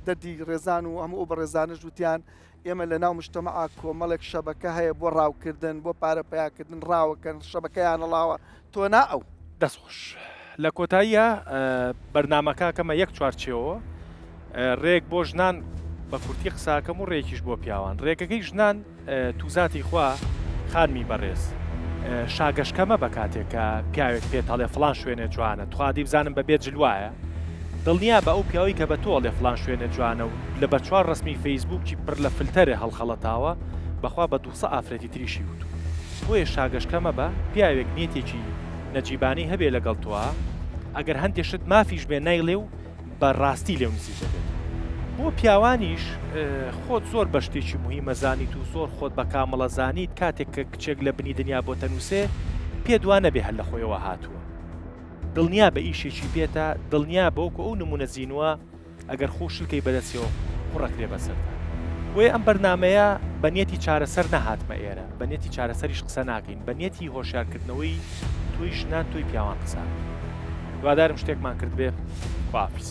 دەردی ڕێزان و هەموو ئەو بەڕێزانەش وتیان ئێمە لە ناو مجتەمەعا کۆمەڵێک شەبەکە هەیە بۆ ڕاوکردن بۆ پارە پەیاکردن ڕاوەکەن شەبەکەیان هەڵاوە تۆ نا ئەو. دەست خۆش. لە کۆتاییا بەرنامەکە ئەکەمە یەک چوارچێوە ڕێک بۆ ژنان بە کورتی قساکەم و ڕێکیش بۆ پیاوان ڕێکەکەی ژنان توزاتی خوا خانمی بەڕێز شاگەشکە مەبە کاتێک کە پیاوێک پێت ئەڵێ فڵان شوێنێ جوانە تخوا دی بزانم بە بێ جل وایە دڵنیا بە ئەو پیاوەی کە بە تۆ ئەڵێ فڵان شوێنێ جوانە و لە بە چوار ڕەسمی فەیسبووکی پڕ لە فلتەرێ هەڵخەڵەتاوە بەخوا بە دووسە ئافرەتی تریشی وتوو بۆیە شاگەشکە مەبە پیاوێک نیەتێکی نەجیبانەی هەبێ لەگەڵ تۆا ئەگەر هەندێ شت مافیش بێ نایڵێ و بە ڕاستی لێو نزیک دەبێت. بۆ پیاوانیش خۆت زۆر بە شتێکی موهیم ئەزانیت و زۆر خۆت بە کامڵ ئەزانیت کاتێک کە کچێک لە بنی دنیا بۆت ئەنووسێ پێت وا نەبێ هەر لە خۆیەوە هاتووە دڵنیا بە ئیشێکی پێتە دڵنیا بە وەکو ئەو نموونە زینووە ئەگەر خۆ شلکەی بەدەستیەوە قوڕەکرێ بەسەرتا. بۆیە ئەم بەرنامەیە بە نیەتی چارەسەر نەهاتمە ئێرە، بە نیەتی چارەسەریش قسە ناکەین، بە نیەتی هۆشیارکردنەوەی تۆی ژنان تۆی پیاوان قسە ئەکەین. هیوادارم شتێکمان کردبێ. خواحافیز.